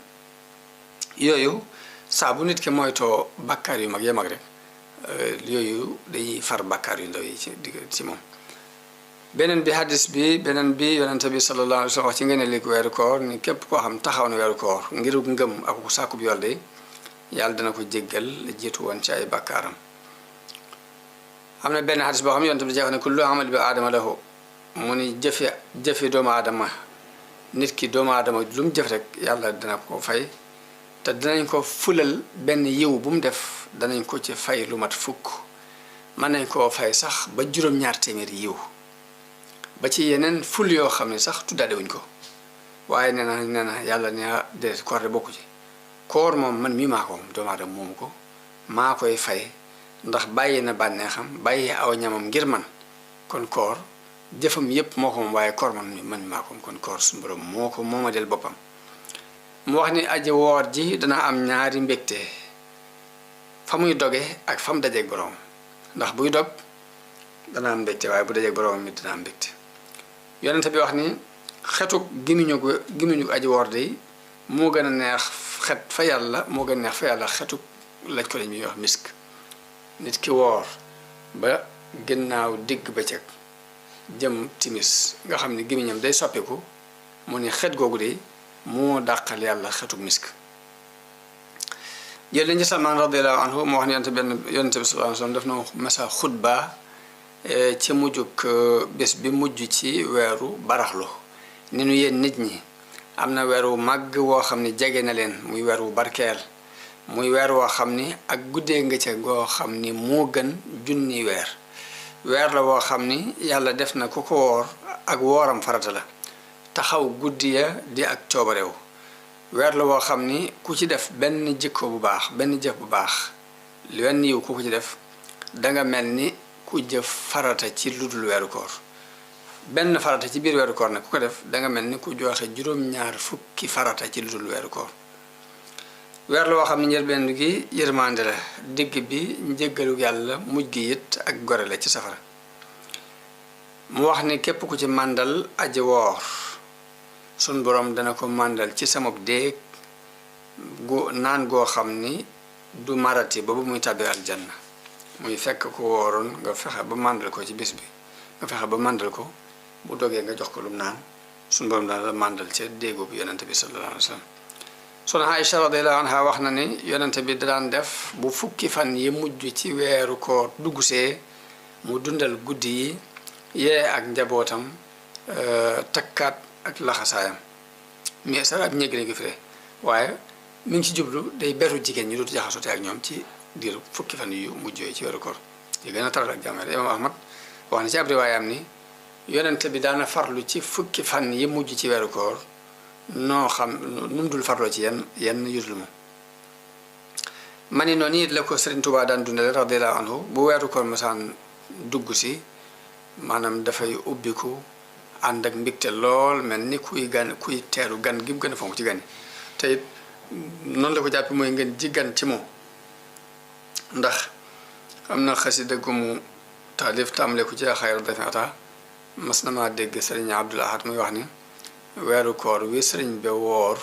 yooyu saa bu nit ki moytoo bàkkaar yu mag yee mag rek yooyu dañuy far bàkkaar yu ndaw yi ci moom beneen bi hadis bi beneen bi yonente bi sallallahu alayhi wa sallam wax ci ngeen li weeru koor ni képp koo xam taxaw na weeru koor ngir ngëm ak ku sàkkub yool de yàlla dana ko jéggal la jiitu woon ci ay bakkaaram am na benn hadis boo xam ne yonente bi jeex ne kullu amal bi aadama lahu mu ni jëfe doomu aadama nit ki doomu aadama lu mu jëf rek yàlla dana ko fay te danañ ko fulal benn yiw bu mu def danañ ko ci fay lu mat fukk mën nañ koo fay sax ba juróom-ñaar téeméeri yiw ba ci yeneen ful yoo xam ne sax tuddaale wuñ ko waaye nee na yàlla ne déedéet koor de bokku ci koor moom man mii maa ko moom doomu aadama moomu ko maa koy fay ndax bàyyi na bànneexam bàyyi aw ñamam ngir man kon koor jëfam yépp moo ko moom waaye koor man mi maa ko moom kon koor suñu borom moo ko mooma del boppam mu wax ni aji woor ji dana am ñaari mbégte fa muy doge ak fa mu dajeeg borom ndax buy dog dana am mbégte waaye bu dajeeg borom mi dana am mbégte yonente bi wax ni xetuk gimiñu aji woor de moo gën a neex xet fa yàlla moo gën a neex fa yàlla xetuk laj ko lañ ñuy wax misk nit ki woor ba ginnaaw digg bëccëg jëm timis nga xam ne gimiñam day soppiku mu ni xet googu de moo dàqal yàlla xetuk misk jël nañ ci Salmaan radiyallahu anhu moo wax ne yonente bi sallallahu alayhi wasallam daf na masa xutba ci mujjuk bés bi mujj ci weeru baraxlu ni nu yéen nit ñi am na weer wu màgg woo xam ne jege na leen muy weer wu barkeel muy weer woo xam ni ak guddee nga ca goo xam ni moo gën junni weer la woo xam ni yàlla def na ku ko woor ak wooram farata la taxaw guddi ya di ak coobarew weer la woo xam ni ku ci def benn jikko bu baax benn jëf bu baax wenn yiw ku ko ci def danga mel ni ku jëf farata ci ludul weeru koor benn farata ci biir weeru koor nag ku ko def danga mel ni ku joxe juróom-ñaar fukki farata ci ludul weeru koor weer la woo xam ne njëlbeen gi yërmande la digg bi njëggalu yàlla mujj gi it ak gore la ci safara mu wax ni képp ku ci màndal aji woor sun borom dana ko màndal ci sama déeg naan goo xam ni du marati ba bu muy tàbbi aljanna muy fekk ko wooroon nga fexe ba màndal ko ci bis bi nga fexe ba màndal ko bu dogee nga jox ko lu naan sun borom dana la màndal ca déegu bi yonente bi sallallahu alayhi wa sallam soxna Aïcha radiyallahu anha wax na ni yonente bi daan def bu fukki fan yi mujj ci weeru koor duggsee mu dundal guddi yi yee ak njabootam takkaat ak laxasaayam mais sax ab ñégg lañ ko firee waaye mi ngi ci jublu day beru jigéen ñi dootu jaxasoote ak ñoom ci diir fukki fan yu mujj yooyu ci weeru koor yi gën a taral ak jàmmale Imam Ahmad wax na ci ab riwaayam ni yonente bi daana farlu ci fukki fan yi mujj ci weeru koor noo xam nu mu dul farloo ci yenn yudul moom ma ni noonu it la ko Sëriñ Tuubaa daan dundale radiyallahu anhu bu weeru koor masaan dugg si maanaam dafay ubbiku ànd ak mbégte lool mel ni kuy teeru gan gi mu gën a fonk ci gan yi te it noonu la ko jàppe mooy ngeen ji gan ci moom ndax am na xasida gu mu taalif tàmbale ko ci xayra dafi ata mas na maa dégg Sëriñ Abdul Ahad muy wax ni weeru koor wi sëriñ bi woor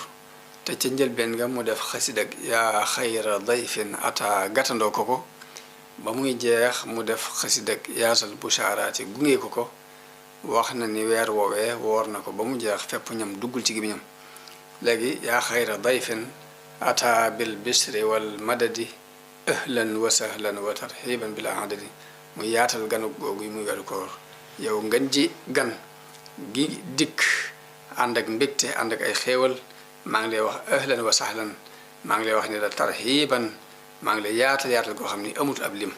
te ca njëlbeen nga mu def xasida yaa xayra dayfin ata gàttandoo ko ba muy jeex mu def xasida yaasal bushaaraati gunge ko wax na ni weer woowee woor na ko ba mu jeex fépp ñam duggul ci gémmiñam léegi yaa xayra dayfin ata bil bisri wal madadi ahlan wa sahlan wa tarxiban bila adadi muy yaatal ganu googu muy weeru koor yow ngeen ji gan gi dikk ànd ak mbégte ànd ak ay xéewal maa ngi lay wax ahlan wa sahlan maa ngi lay wax ni la tarxiban maa ngi lay yaatal goo xam ni amut ab lim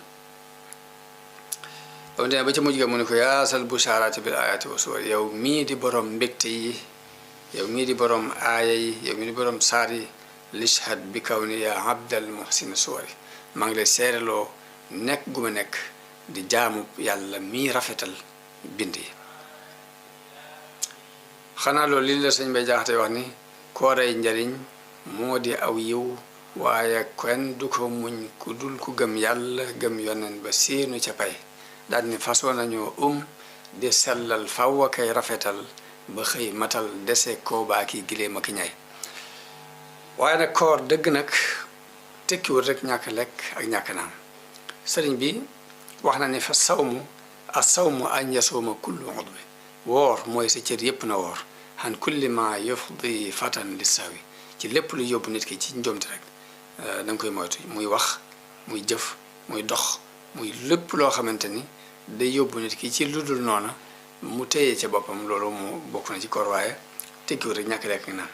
ba mu demee ba ca mujj ga mu ne ko yaasal bushaaraati bil ayaati wa suwar yow mii di borom mbégte yi yow mii di borom aaya yi yow mii di borom saar yi lishhad bi kaw ni yaa abdal muhsin suwari maa ngi lay seereloo nekk gu ma nekk di jaamu yàlla mii rafetal bind yi xanaa loolu li la sëñ Bay Jaxate wax ni kooray njariñ moo di aw yiw waaye kenn du ko muñ ku dul ku gëm yàlla gëm yoneen ba seenu ca pay daal ni façon nañoo di sellal faw a kay rafetal ba xëy matal dese koo baa ki giléem ak ñay waaye nag koor dëgg nag tekkiwul rek ñàkk lekk ak ñàkk naan sëriñ bi wax na ni fa sawmu asawmu an yasuma kullu udwi woor mooy sa cër yépp na woor han kulli ma yufdi fatan li sawi ci lépp lu yóbbu nit ki ci njomti rek da nga koy moytu muy wax muy jëf muy dox muy lépp loo xamante ni day yóbbu nit ki ci lu dul noona mu téye ca boppam loolu mu bokk na ci koor waaye tekkiwut rek ñàkk lekk naan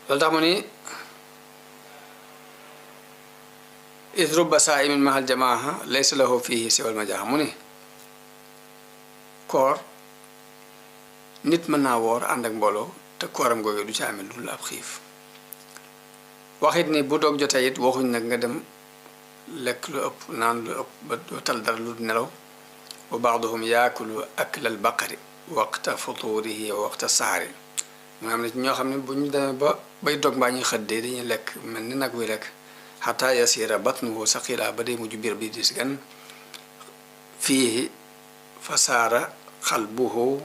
loolu tax mu ni id rubba saa'imin mahal jamaaha laysa lahu fihi siwal majaaha mu ni koor nit mën naa woor ànd ak mbooloo te kooram googu du ci amee lu dul ab xiif waxit ni bu doog jotee it waxuñ nag nga dem lekk lu ëpp naan lu ëpp ba doo tal dara lu nelaw wa baaduhum yaakulu aklal baqari waqta futurihi wa waqta saari mu am na ci ñoo xam ne bu ñu demee ba bay dog mbaa ñuy xëddee dañuy lekk mel ni nag wuy lekk xataa yasira batnuhu saqila ba day mujj biir bi dis gan fii fa saara xalbuhu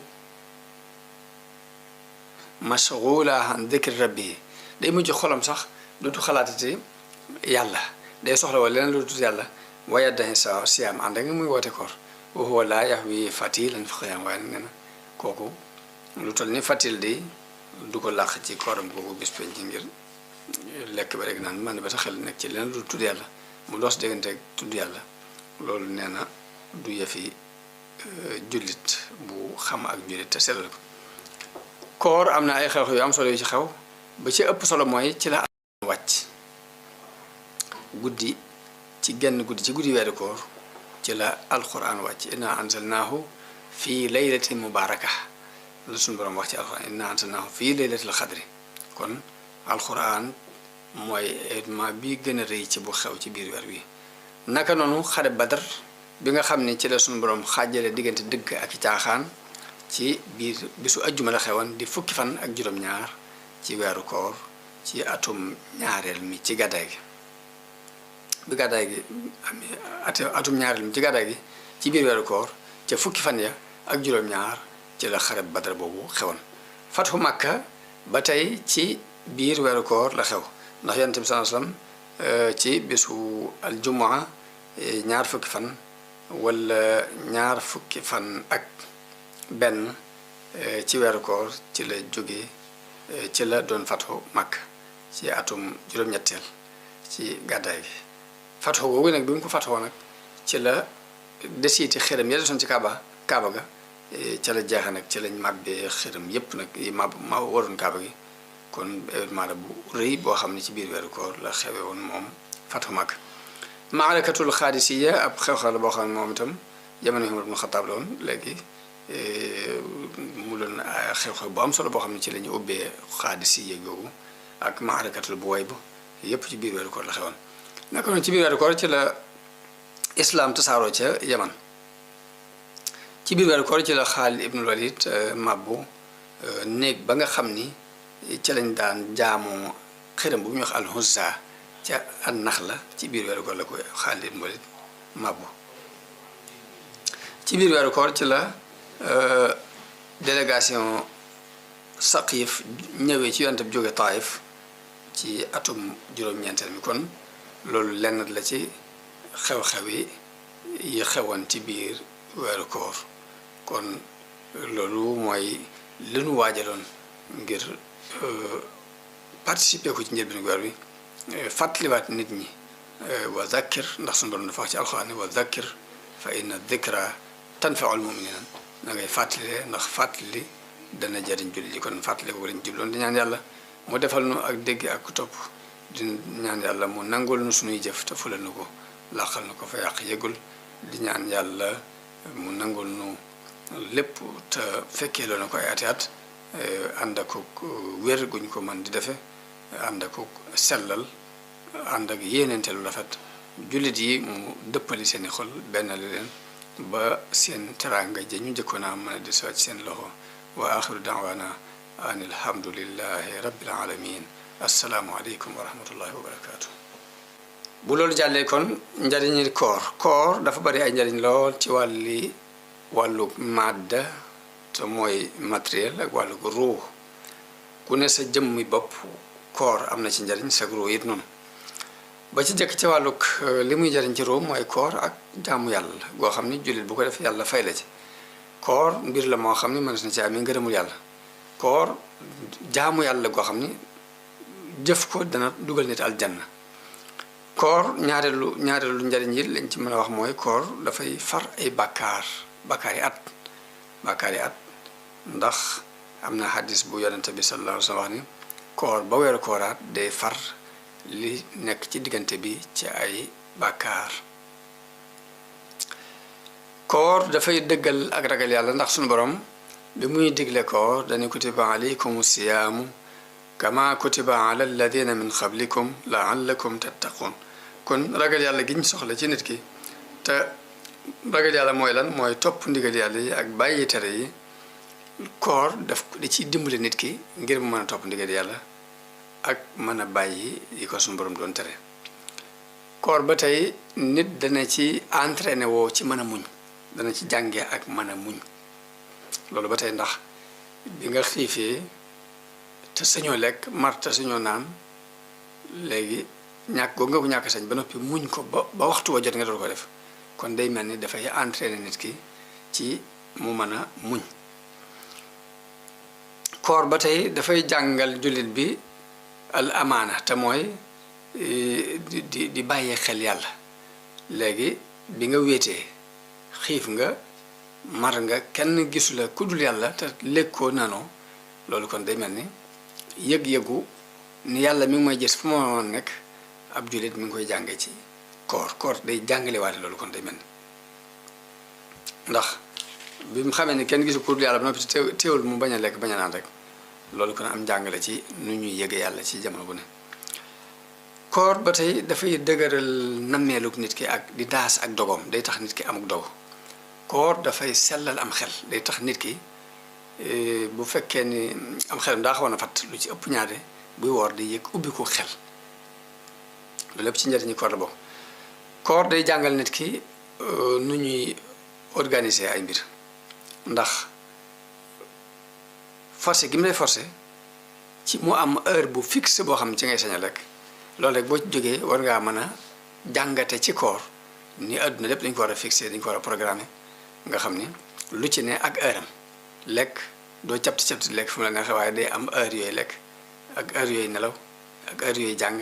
mashgula an dikri rabbihi day mujj xolam sax dootu xalaatati yàlla day soxla wala leneen lu dut yàlla waaye dañu sa siyaam ànd ak muy woote koor wa huwa laa yahwi fatilan fi qiyaam waaye nee na kooku lu toll ni fatil di du ko làq ci kooram kooku bis penc ci ngir lekk ba rek naan man ba sa xel nekk ci leneen lu tudd yàlla mu doos déggante ak tudd yàlla loolu nee na du yëfi jullit bu xam ak jullit te sellal ko koor am na ay xew-xew yu am solo yu ci xew ba ci ëpp solo mooy ci la wàcc guddi ci genn guddi ci guddi weeru koor ci la alquran wàcc inna anzalnaahu fii laylatin mubaraka la suñu borom wax ci alquran inna anzalnaahu fii laylatil xadri kon alquran mooy événement bi gën a rëy ci bu xew ci biir weer wi naka noonu xare badar bi nga xam ne ci la suñu borom xaajale diggante dëgg ak caaxaan ci biir bisu ajjuma la xewoon di fukki fan ak juróom-ñaar ci weeru koor ci atum ñaareel mi ci gàddaay gi bi gàddaay gi atum ñaareel mi ci gàddaay gi ci biir weeru koor ca fukki fan ya ak juróom-ñaar ci la xare badar boobu xewoon fatxu Makka ba tey ci biir weeru koor la xew ndax yonent bi sallallahu alayhi wasallam ci bisu aljumaa ñaar fukki fan wala ñaar fukki fan ak benn ci weeru koor ci la jóge ci la doon fatxu Makka ci atum juróom-ñetteel ci gàddaay gi fatxu googu nag bi mu ko fatxoo nag ci la desiiti xërëm ya desoon ci kaaba ga ca la jeexe nag ci lañ màbbee xërëm yépp nag yi ma waroon kaaba gi kon événement la bu rëy boo xam ne ci biir weeru koor la xewe woon moom fatxu Makka maalakatul xaadisiya ab xew-xew la boo xam ne moom itam jamono Umar ibn Xattaab la woon léegi mu doon xew-xew bu am solo boo xam ne ci la ñu ubbee xaadisiya googu ak maalakatul Buwayb yépp ci biir weeru koor la xewoon naka noonu ci biir weeru koor ci la islaam tasaaroo ca Yaman ci biir weeru koor ci la Xaalid ibnul Walid mabbu néeg ba nga xam ni ca lañ daan jaamoo xërëm bu ñuy wax al-Uzza ca an-Naxla ci biir weeru koor la ko Xaalid ibnul Walid mabbu ci biir weeru koor ci la délégation Saqiif ñëwee ci yonent bi jóge Taayif ci atum juróom-ñeenteel mi kon loolu lenn la ci xew-xew yi xewoon ci biir weeru koor kon loolu mooy li nu waajaloon ngir participer ko ci njëlbéenu weer wi fàttaliwaat nit ñi wa zakkir ndax suñu borom dafa wax ci alxuraan ne wa zakkir fa inna dikra tanfaul muminina da ngay fàttali ndax fàttali dana jariñ jullit yi kon fàttali ko lañ jubloon di ñaan yàlla mu defal nu ak dégg ak topp di ñaan yàlla mu nangul nu suñuy jëf te fulal nu ko làqal nu ko fa yàq yëgul di ñaan yàlla mu nangul nu lépp te fekkee loo na ko ay ati at ànd ak wér guñ ko mën di defe ànd ak sellal ànd ak yéeneente lu rafet jullit yi mu dëppali seeni xol benn li leen ba seen teraanga ja ñu njëkkoon a mën a di soo ci seen loxo wa axiru daawaana an alhamdulillahi rabbil alamin assalaamu aleykum wa rahmatullahi wa barakaatu. bu loolu jàllee kon njariñi koor dafa bari ay njariñ lool ci wàllu madda te mooy matériel ak wàllu ruux ku ne sa jëmmi bopp koor am na ci njariñ sa ruux it noonu ba ci jëkk ci wàllug li muy jariñ ci róom mooy koor ak jaamu yàlla goo xam ni jullit bu ko def yàlla fay la ci koor mbir la moo xam ni mënees na ci amee ngërëmul yàlla koor jaamu yàlla goo xam ni jëf ko dana dugal nit aljanna koor ñaareelu njariñ yi lañ ci mën a wax mooy koor dafay far ay bàkkaari at ndax am na hadis bu yonente bi sallallahu alayhi wa sallam wax ni koor ba weeru kooraat day far li nekk ci diggante bi ci ay bàkkaar koor dafay dëggal ak ragal yàlla ndax sunu borom bi muy digle koor dañu kutiba alaykum siyaamu kama kutiba ala alladina min qablikum laallakum tattaqun kon ragal yàlla giñ soxla ci nit ki te ragal yàlla mooy lan mooy topp ndigal yàlla yi ak bàyyi tere yi koor daf di ciy dimbali nit ki ngir mu mën a topp ndigal yàlla ak mën a bàyyi yi ko suñu borom doon tere koor ba tey nit dana ci entraîné woo ci mën a muñ dana ci jànge ak mën a muñ loolu ba tey ndax bi nga xiifee te sañoo lekk mar te sañoo naan léegi ñàkk googu nga ko ñàkk sañ ba noppi muñ ko ba waxtu wa jot nga doon ko def kon day mel ni dafay entraîné nit ki ci mu mën a muñ koor ba tey dafay jàngal jullit bi al amaana te mooy di bàyyee xel yàlla léegi bi nga wéetee xiif nga mar nga kenn gisu la ku dul yàlla te lekkoo nanoo loolu kon day mel ni yëg-yëgu ni yàlla mi ngi may gis fu ma woon nekk ab jullit mi ngi koy jànge ci koor day jàngale waate loolu kon day mel ni ndax bi mu xamee ni kenn gisu ku dul yàlla ba noppi teewul mu bañ a lekk bañ a naan rek loolu kon am jàngale ci nu ñuy yëge yàlla ci jamono bu ne koor ba tey dafay dëgëral nammeelug nit ki ak di daas ak dogoom day tax nit ki amuk dogo koor dafay sellal am xel day tax nit ki bu fekkee ni am xelam daa xawoon a fat lu ci ëpp ñaare buy woor di yëg ubbi ko xel loolu lépp ci njëriñu koor la bokk koor day jàngal nit ki nu ñuy organiser ay mbir ndax forcé gi mu lay forcé ci mu am heure bu fixe boo xam ne ci ngay sañ a lekk loolu rek boo ci jógee war ngaa mën a jàngate ci koor ni àdduna lépp dañ ko war a fixé dañ ko war a programmer nga xam ni lu ci ne ak heure am lekk doo capti lekk fu mu la nga xam waaye day am heure yooyu lekk ak heure yooyu nelaw ak heure yooyu jàng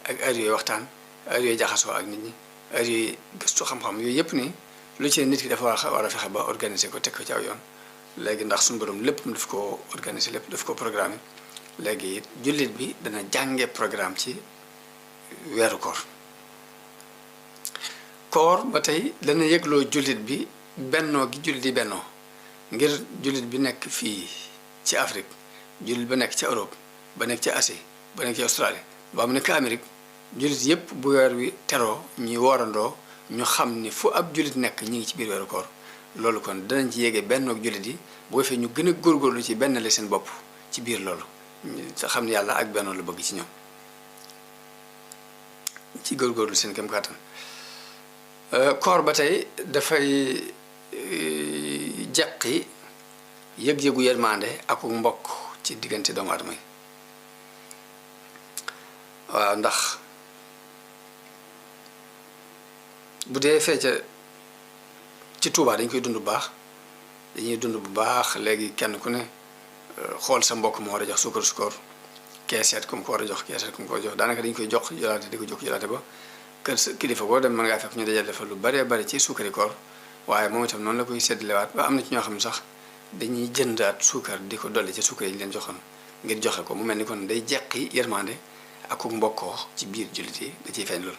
ak heure yooyu waxtaan heure yooyu jaxasoo ak nit ñi heure yooyu gëstu xam-xam yooyu yëpp nii lu ci ne nit ki dafa war a fexe ba organiser ko teg ko ci aw yoon léegi ndax suñu borom lépp daf ko organiser lépp daf ko programmer léegi jullit bi dana jànge programme ci weeru koor ba tey dana yëgloo jullit bi bennoo gi jullit yi bennoo ngir jullit bi nekk fii ci Afrique jullit ba nekk ci Europe ba nekk ci Asie ba nekk ci Australie ba mu nekk Amérique jullit yépp bu weer wi teroo ñuy woorandoo ñu xam ni fu ab jullit nekk ñi ngi ci biir weeru koor loolu kon danañ ci yéege bennoog jullit yi boo fee ñu gën a góorgóorlu ci benn la seen bopp ci biir loolu xam ne yàlla ak bennoo la bëgg ci ñoom ci góorgóorlu seen kem kàttan koor ba tey dafay jeqi yëg-yëgu yërmande ak mbokk ci diggante doomu aadama yi waaw ndax bu dee fecca ci Tuubaa dañ koy dund bu baax dañuy dund bu baax léegi kenn ku ne xool sa mbokk mu war a jox suukar keeseet ku mu ko war a jox keeseet ku mu ko war a jox daanaka dañ koy jox jëlaate di ko jox jëlaate ba kër sa kilifa boo dem mën ngaa fekk ñu dajale fa lu baree bari ci suukari koor waaye moom itam noonu la koy séddalewaat ba am na ci ñoo xam ne sax dañuy jëndaat suukar di ko dolli ci suukar yi ñu leen joxoon ngir joxe ko mu mel ni kon day jeqi yërmande ak ku mbokkoo ci biir jullit yi da ciy feeñ loolu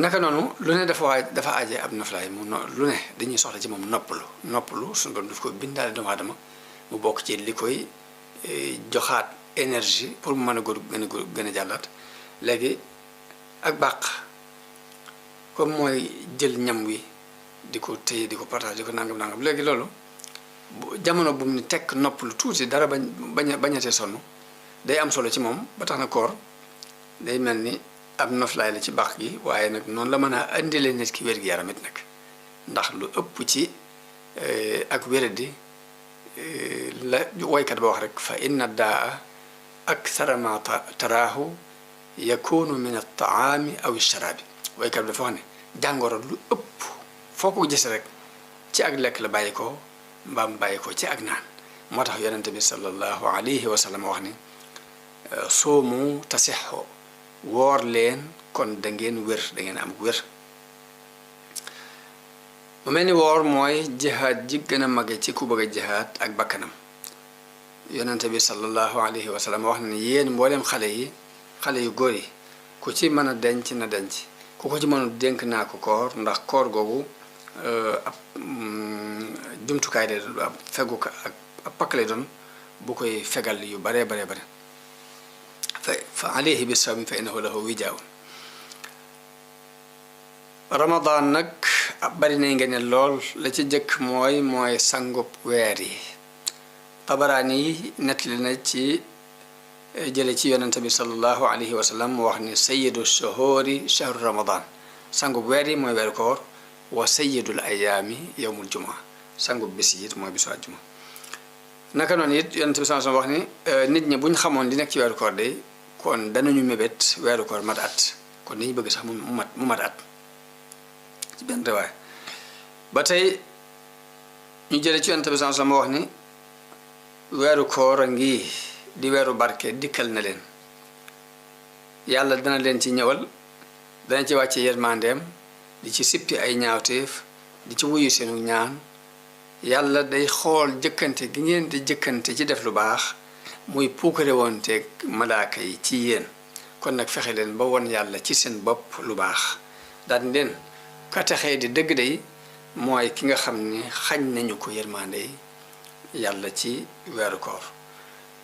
naka noonu lu ne dafa aje ab noflaay lu ne dañuy soxla ci moom noppalu suñu borom daf ko bindaale doomu aadama mu bokk ci li koy joxaat énergie pour mu mën a gën a jàllaat léegi ak bàq comme mooy jël ñam wi di ko téye di ko partage di ko nangam léegi loolu jamono bu mu ni tekk noppalu tuuti dara bañatee sonn day am solo ci moom ba tax na koor day mel ni ab noflaay la ci bàq gi waaye nag noonu la mën a indilee nit ki wér-gi-yaram it nag ndax lu ëpp ci ak wéradi la woykat ba wax rek fa inna daa akthara ma taraahu yakunu min at-taami aw ash-sharaabi waykat bi dafa wax ne jàngoro lu ëpp foo ko gis rek ci ak lekk la bàyyi ko mbaam bàyyi ko ci ak naan moo tax yonente bi sallallahu alayhi wa sallam wax ni soomu tasixo woor leen kon da ngeen wér da ngeen am wér mu mel ni woor mooy jihaad ji gën a mage ci ku bëgg a jihaad ak bakkanam yonente bi sallallahu alayhi wa sallam wax na ni yéen mboolem xale yu góor yi ku ci mën a denc na denc ku ko ci mënu dénk naa ko koor ndax koor googu ab jumtukaay lay doon ab fegu ab pakk lay doon bu koy fegal yu bare fa alayhi bi sawmi fa innahu lahu wijaa'un ramadan nag bari nañ ngeen ne lool la ci jëkk mooy sangub weer yi Tabaraani yi nettali na ci jële ci yonente bi sallallahu alayhi wa sallam mu wax ni sayyidu shuhuri shahru ramadan sangub weer yi mooy weeru koor wa sayyidul ayaami yawmul jumaa sangub bis yi it mooy bisu àjjuma naka noonu it yonente bi sallallahu alayhi wa sallam wax ni nit ñi buñ xamoon li nekk ci weeru koor de kon danañu mébét weeru koor mat at kon dañuy bëgg sax mu mat at ci benn rewaay ba tey ñu jële ci yonente bi sallallahu alayhi wa sallam wax ni weeru koor a ngi di weeru barke dikkal na leen yàlla dana leen ci ñëwal dana ci wàcce yërmandeem di ci sippi ay ñaawteef di ci wuyu seenu ñaan yàlla day xool jëkkante gi ngeen di jëkkante ci def lu baax muy puukare woon teeg malaaka yi ci yéen kon nag fexe leen ba won yàlla ci seen bopp lu baax daan leen ka texee di dëgg day mooy ki nga xam ni xañ nañu ko yërmande yàlla ci weeru koor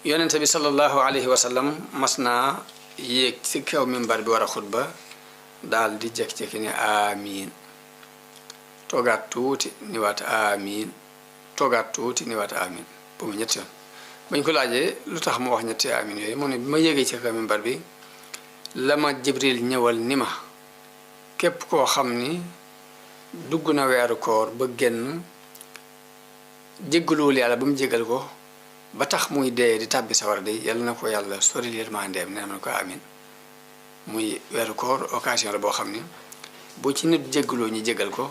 yonente bi sallallahu alayhi wa sallam mas naa yéeg ci kaw mimbar bi war a xutba daal di jekki-jekki ni amiin toogaat tuuti ni waat amiin toogaat tuuti ni waat amiin bu mu ñetti yoon bañ ko laajee lu tax mu wax ñetti amiin yooyu mu ne bi ma yéegee ci kaw mimbar bi la ma jibril ñëwal ni ma képp koo xam ni dugg na weeru koor ba génn jéggaluwul yàlla ba mu jéggal ko ba tax muy dee di tàbbi sawar de yàlla na ko yàlla sori yërmandeem nee na ko amin muy weeru koor occasion la boo xam ni bu ci nit jéggaloo ñu jéggal ko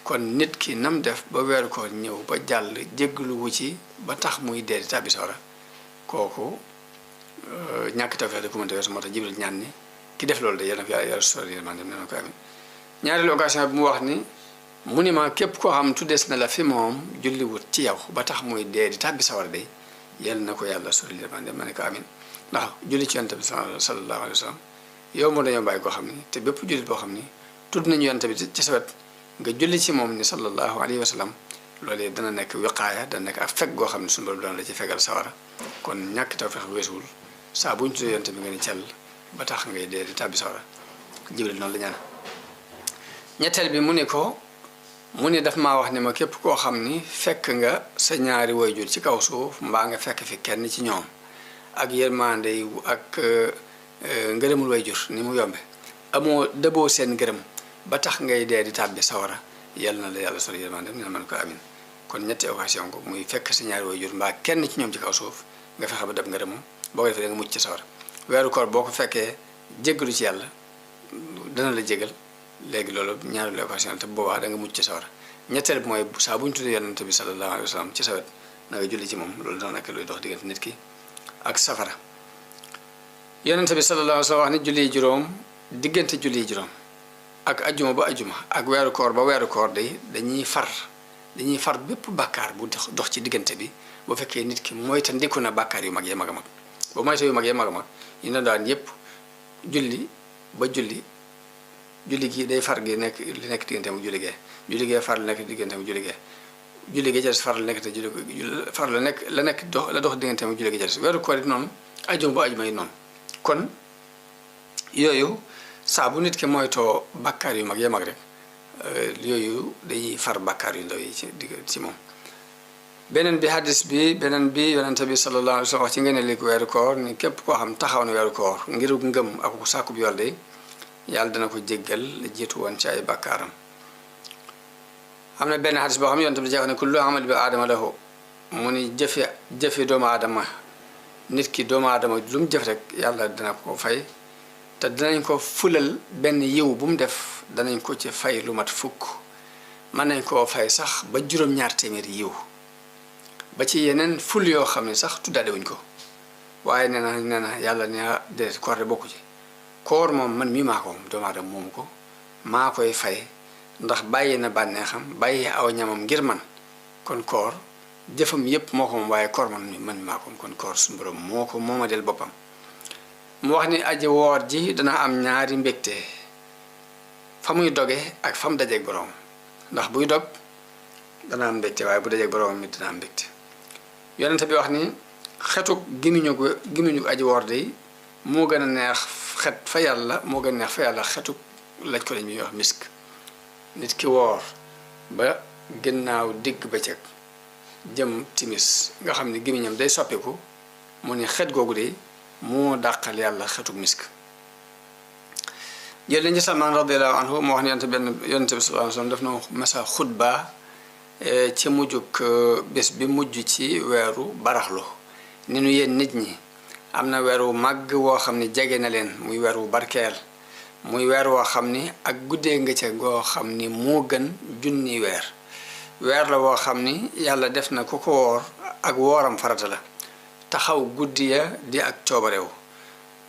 kon nit ki nam def ba weeru koor ñëw ba jàll jéggaluwu ci ba tax muy dee di tàbbi sawara kooku ñàkk tawfeex da ko mënta weesu moo tax jibril ñaan ni ki def loolu de yàlla na ko yàlla sori yërmandeem nee na ko amin ñaareelu occasion bi mu wax ni mu ni ma képp koo xam tuddees na la fi moom julliwut ci yow ba tax muy dee di tàbbi sawar de yal na ko yàlla sori yërmande ma ne ko amin ndax julli ci yonent bi sallallahu alayhi wa sallam yow moo dañoo bàyyi koo xam ni te bépp jullit boo xam ni tudd nañu yonent bi ci sa wet nga julli ci moom ni sallallahu alayhi wa sallam loolee dana nekk wiqaaya dana nekk ak fekk goo xam ne suñu borom dana la ci fegal sawara kon ñàkk tawfeex weesuwul saa bu ñu tuddee yonent bi nga ni cell ba tax ngay dee di tàbbi sawara jibril noonu la ñaan ñetteel bi mu ni daf maa wax ni ma képp koo xam ni fekk nga sa ñaari wayjur ci kaw suuf mbaa nga fekk fi kenn ci ñoom ak yërmande yi ak ngërëmul wayjur ni mu yombe amoo dëboo seen ngërëm ba tax ngay dee di tàbbi sawara yàlla na la yàlla sori yërmande ni man ko amin kon ñetti occasion ko muy fekk sa ñaari wayjur mbaa kenn ci ñoom ci kaw suuf nga fexe ba dab ngërëmam boo ko defee da nga mucc ci sawara weeru koor boo ko fekkee jéggalu ci yàlla dana la jégal léegi loolu ñaareelu occasion te boobaa da nga mucc ci sawara ñetteel bi mooy saa bu ñu tuddee yonent bi sallallahu alayhi wa sallam ci sawet na nga julli ci moom loolu dana nekk luy dox diggante nit ki ak safara yonent bi sallallahu alayhi wa sallam wax ni julli juróom diggante julli juróom ak ajjuma ba ajjuma ak weeru koor ba weeru koor day dañuy far bépp bàkkaar bu dox ci diggante bi bu fekkee nit ki moyta ndiku na bàkkaar yu mag ya mag a mag ba moyta yu mag ya mag a mag ñu ne daan yépp julli ba julli gi day far gi nekk li nekk diggante mu julli gee far la nekk diggante mu julli gee ca far la nekk te julli far la nekk dox diggante mu julli gee ca weeru koor it noonu ajjuma ba ajjuma yi noonu kon yooyu saa bu nit ki moytoo bàkkaar yu mag ya mag rek yooyu dañuy far bàkkaar yu ndaw yi ci moom beneen bi yonente bi sallallahu alayhi wa sallam wax ci ngeen li weeru koor ni képp koo xam taxaw na weeru koor ngir ngëm ak sàkkub yool de yàlla dana ko jéggal la jiitu woon ci ay bàkkaaram am na benn xadis boo xam ne yonent bi jeex ne kullu amal bi aadama lahu mu ni jëfe doomu aadama nit ki doomu aadama lu mu jëf rek yàlla dana ko fay te danañ ko fulal benn yiw bu mu def danañ ko ci fay lu mat fukk mën nañ koo fay sax ba juróom-ñaar téeméeri yiw ba ci yeneen ful yoo xam ne sax tuddaale wuñ ko waaye nee na yàlla ne déedéet koor de bokku ci koor moom man mii maa ko moom doomu aadama moomu ko maa koy fay ndax bàyyi na bànneexam bàyyi aw ñamam ngir man kon koor jëfam yépp moo ko moom waaye koor man maa ko moom kon koor suñu borom moo ko mooma del boppam mu wax ni aji woor ji dana am ñaari mbégte fa muy doge ak fa mu dajeeg borom ndax buy dog dana am mbégte waaye bu dajeeg borom mi dana am mbégte yonente bi wax ni xetuk gimiñu aji woor de moo gën a neex xet fa yàlla moo gën a neex fa yàlla xetuk laj ko lañ ñuy wax misk nit ki woor ba ginnaaw digg bëccëg jëm timis nga xam ne gimiñam day soppiku mu ni xet googu de moo dàqal yàlla xetuk misk jël nañ ci Salmaan radiyallahu anhu moo wax ne yonente bi sallallahu alayhi wasallam daf na masa xutba ci mujjuk bés bi mujj ci weeru baraxlu ni nu yéen nit ñi am na weer wu màgg woo xam ni jege na leen muy weer wu barkeel muy weer woo xam ni ak guddee nga ca goo xam ni moo gën junni weer la woo xam ni yàlla def na ku ko woor ak wooram farata la taxaw guddi ya di ak coobarew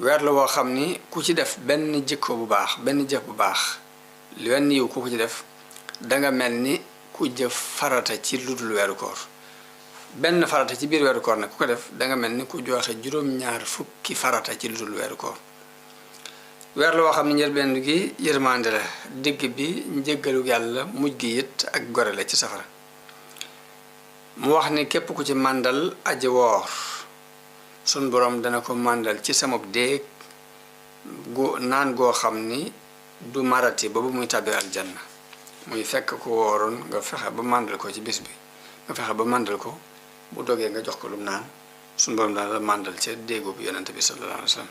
weer la woo xam ni ku ci def benn jikko bu baax benn jëf bu baax wenn yiw ku ko ci def danga mel ni ku jëf farata ci ludul weeru koor benn farata ci biir weeru koor nag ku ko def danga mel ni ku joxe juróom-ñaar fukki farata ci ludul weeru koor weer la woo xam ne njëlbeen gi yërmande la digg bi njëggalu yàlla mujj gi it ak gore la ci safara mu wax ni képp ku ci màndal aji woor sun borom dana ko màndal ci sama déeg naan goo xam ni du marati ba bu muy tàbbi aljanna muy fekk ku wooroon nga fexe ba màndal ko ci bis bi nga fexe ba màndal ko bu dogee nga jox ko lum naan sun borom dana la màndal ca déegu bi yonente bi sallallahu alayhi wa sallam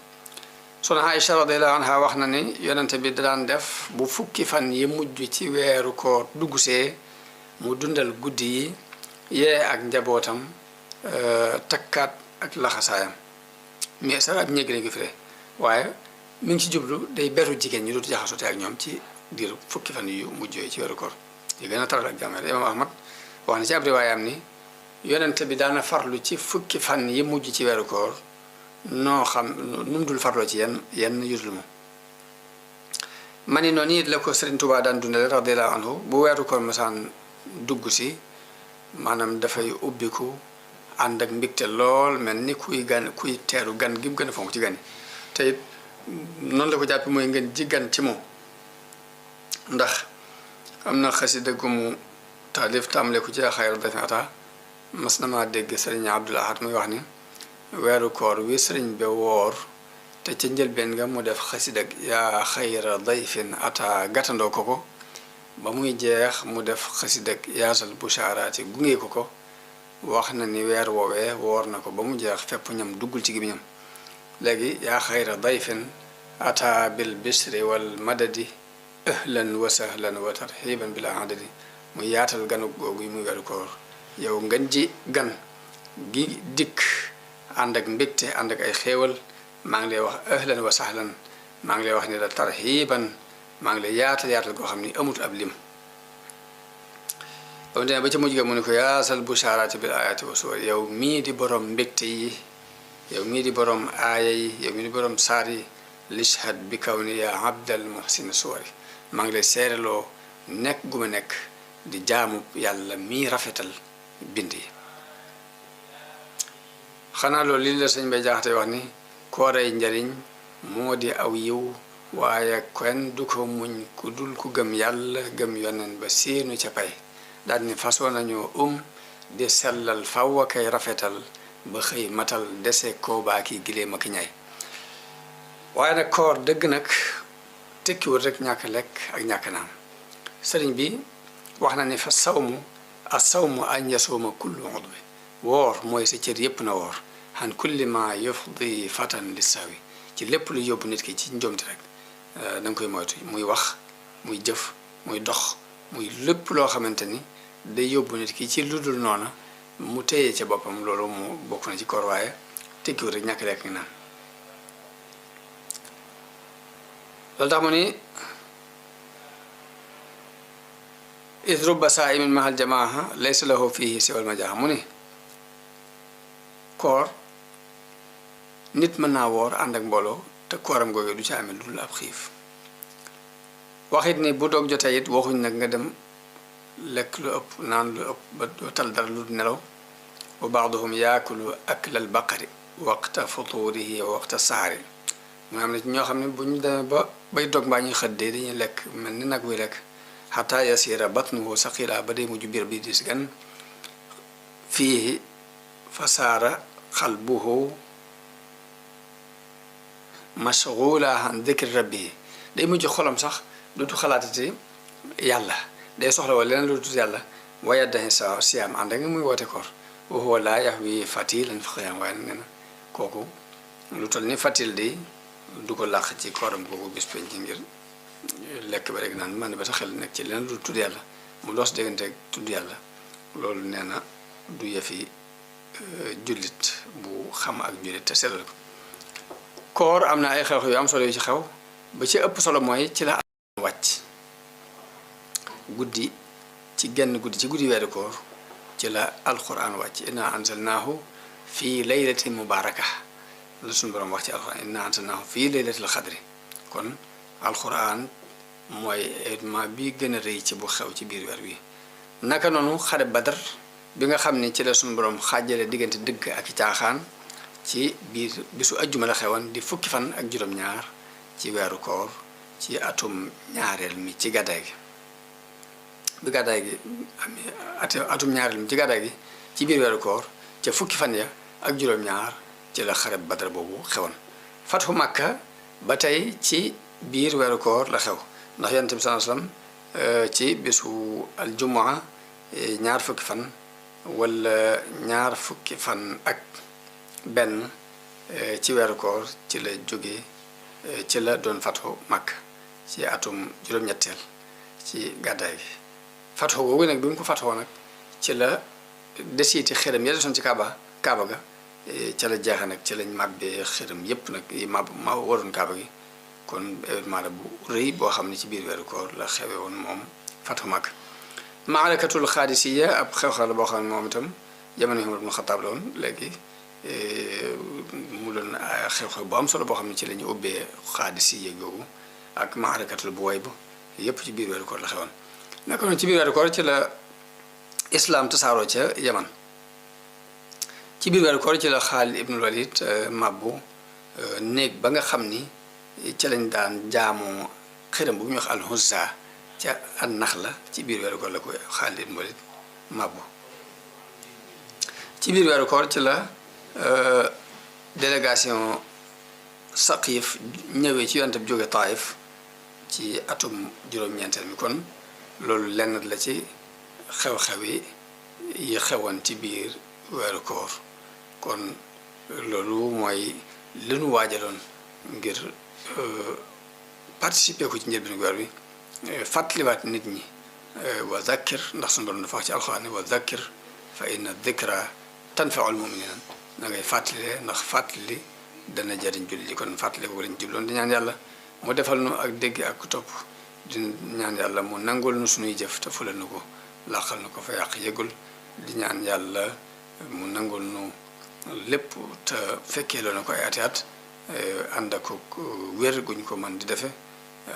soxna Aïcha radiyallahu anha wax na ni yonente bi daan def bu fukki fan yi mujj ci weeru koor duggsee mu dundal guddi yi yee ak njabootam takkaat ak laxasaayam mais sa ab ñégg lañ ko firee waaye mi ngi ci jublu day beru jigéen ñi dootu jaxasoote ak ñoom ci diiru fukki fan yu mujj yooyu ci weeru koor yi gën a taral ak jàmmale imam ahmad wax na ci ab riwaayam ni yonente bi daana farlu ci fukki fan yi mujj ci weeru koor noo xam nu mu dul farloo ci yenn yudul moom ma ni noonu it la ko Sëriñ Tuubaa daan dundale radiyallahu anhu bu weeru koor masaan dugg si maanaam dafay ubbiku ànd ak mbégte lool mel ni kuy teeru gan gi mu gën a fonk ci gan yi te it noonu la ko jàppe mooy ngeen ji gan ci moom ndax am na xasida gu mu taalif tàmbale ko ci xayra dafi ata mas na maa dégg Sëriñ Abdul Ahad muy wax ni weeru koor wi sëriñ be woor te ca njëlbeen nga mu def xasida yaa xayra dayfin ata gàttandoo ko ba muy jeex mu def xasida yaasal bushaaraati gunge ko wax na ni weer woowee woor na ko ba mu jeex fépp ñam duggul ci gémmiñam léegi yaa xayra dayfin ata bil bisri wal madadi ahlan wa sahlan wa tarxiban bila adadi muy yaatal ganu googu muy weeru koor yow ngeen ji gan gi dikk ànd ak mbégte ànd ak ay xéewal maa ngi lay wax ahlan wa sahlan maa ngi lay wax ni la tarxiban maa ngi lay yaatal goo xam ni amut ab lim ba mu demee ba ca mujj ga mu ne ko yaasal bushaaraati bil ayaati wa suwar yow mii di borom mbégte yi yow mii di borom aaya yi yow mii di borom saar yi lishhad bi kaw ni yaa abdal muhsin suwari maa ngi lay seereloo nekk gu ma nekk di jaamu yàlla mii rafetal bind yi xanaa loolu lii la sëñ Bay Jaxate wax ni koorey njariñ moo di aw yiw waaye kenn du ko muñ ku dul ku gëm yàlla gëm yonen ba séenu ca pay daal ni façon nañoo di sellal faw a kay rafetal ba xëy matal dese koo baaki giléem ak ñay waaye nag koor dëgg nag tekkiwul rek ñàkk lekk ak ñàkk naan sëriñ bi wax na ni fa sawmu an yasuuma kullu udwi woor mooy sa cër yépp na woor xan kulli ma yufdi fatan li sawi ci lépp lu yóbbu nit ki ci njoomti rek da nga koy moytu muy wax muy jëf muy dox muy lépp loo xamante ni day yóbbu nit ki ci lu dul noona mu téye ca boppam loolu mu bokk na ci koor waaye tekkiwul rek ñàkk lekk naan loolu tax mu ni id rubba saa'imin mahal jamaaha laysa lahu fihi siwal majaaha mu ni koor nit mën naa woor ànd ak mbooloo te kooram googu du ci amee lu dul ab xiif waxit ni bu doog jotee it waxuñ nag nga dem lekk lu ëpp naan lu ëpp ba doo tal dara lu nelaw wa baaduhum yaakulu aklal baqari waqta futurihi wa waqta saari mu am na ci ñoo xam ne bu ñu demee ba bay dog mbaa ñuy xëddee dañuy lekk mel ni nag wuy lekk xataa yasiira batnuhu saqila ba day mujj biir bi dis gan fii fa saara xalbuhu mashgula an dikri rabbihi day mujj xolam sax dootu xalaatati yàlla day soxla wala leneen lu dul yàlla waaye dañ sa siyaam ànd ak muy woote koor wa huwa laa yahwi fatilan fi qiyaam waaye nag nee na kooku lu toll ni fatil di du ko làq ci kooram kooku bis penc ci ngir lekk ba rek naan man ba sa xel nekk ci leneen lu tudd yàlla mu doos déggante ak tudd yàlla loolu nee na du yëfi jullit bu xam ak jullit te sellal ko koor am na ay xew-xew yu am solo yu ci xew ba ci ëpp solo mooy ci la wàcc guddi ci genn guddi ci guddi weeru koor ci la alquran wàcc inna anzalnaahu fii laylatin mubaraka la suñu borom wax ci alquran inna anzalnaahu fii laylatil xadri kon alquran mooy événement bi gën a rëy ci bu xew ci biir weer wi naka noonu xare badar bi nga xam ni ci la suñu borom xaajale diggante dëgg ak caaxaan ci biir bisu ajjuma la xewoon di fukki fan ak juróom-ñaar ci weeru koor ci atum ñaareel mi ci gàddaay gi bi gàddaay gi atum ñaareel mi ci gàddaay gi ci biir weeru koor ca fukki fan ya ak juróom-ñaar ci la xare badar boobu xewoon fathu Makka ba tey ci biir weeru koor la xew ndax yonent bi sallallahu alayhi wasallam ci bisu aljumaa ñaar fukki fan wala ñaar fukki fan ak benn ci weeru koor ci la jógee ci la doon fathu Makka ci atum juróom-ñetteel ci gàddaay gi fathu googu nag bi mu ko fathoo nag ci la desiiti xërëm ya desoon ci kaaba ga ca la jeexe nag ci lañ màbbee xërëm yépp nag yi ma waroon kaaba gi kon événement la bu rëy boo xam ne ci biir weeru koor la xewe woon moom fathu Makka maalakatul xaadisiya ab xew-xew la boo xam ne moom itam jamono Umar ibn Xattaab la woon léegi mu doon xew-xew bu am solo boo xam ne ci la ñu ubbee xaadisiya googu ak maalakatul Buwayb yépp ci biir weeru koor la xewoon naka noonu ci biir weeru koor ci la islaam tasaaroo ca Yaman ci biir weeru koor ci la Xaalid ibnul Walid mabbu néeg ba nga xam ni ca lañ daan jaamoo xërëm bu ñuy wax al-Uzza ca an-Naxla ci biir weeru koor la ko Xaalid ibnul Walid mabbu ci biir weeru koor ci la délégation Saqiif ñëwee ci yonent bi jóge Taayif ci atum juróom-ñeenteel mi kon loolu lenn la ci xew-xew yi xewoon ci biir weeru koor kon loolu mooy li nu waajaloon ngir participer ko ci njëlbéenu weer bi fàttaliwaat nit ñi wa zakkir ndax suñu borom dafa wax ci alxuraan wa zakkir fa inna dikra tanfaul muminina na ngay fàttalee ndax fàttali dana jariñ jullit yi kon fàttali ko lañ jubloon di ñaan yàlla mu defal nu ak dégg ak topp di ñaan yàlla mu nangul nu suñuy jëf te fulal nu ko làqal nu ko fa yàq yëgul di ñaan yàlla mu nangul nu lépp te fekkee loo na ko ay ati at ànd ak wér guñ ko mën di defe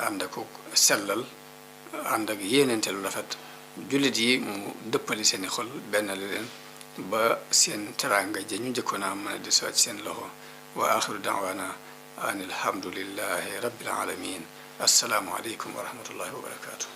ànd ak sellal ànd ak yéeneente lu rafet jullit yi mu dëppali seeni xol benn li leen ba seen teraanga ja ñu njëkkoon a mën a di ci seen loxo wa axiru daawaana an alhamdulillahi rabbil alamin assalaamu aleykum wa rahmatullahi wa barakatuh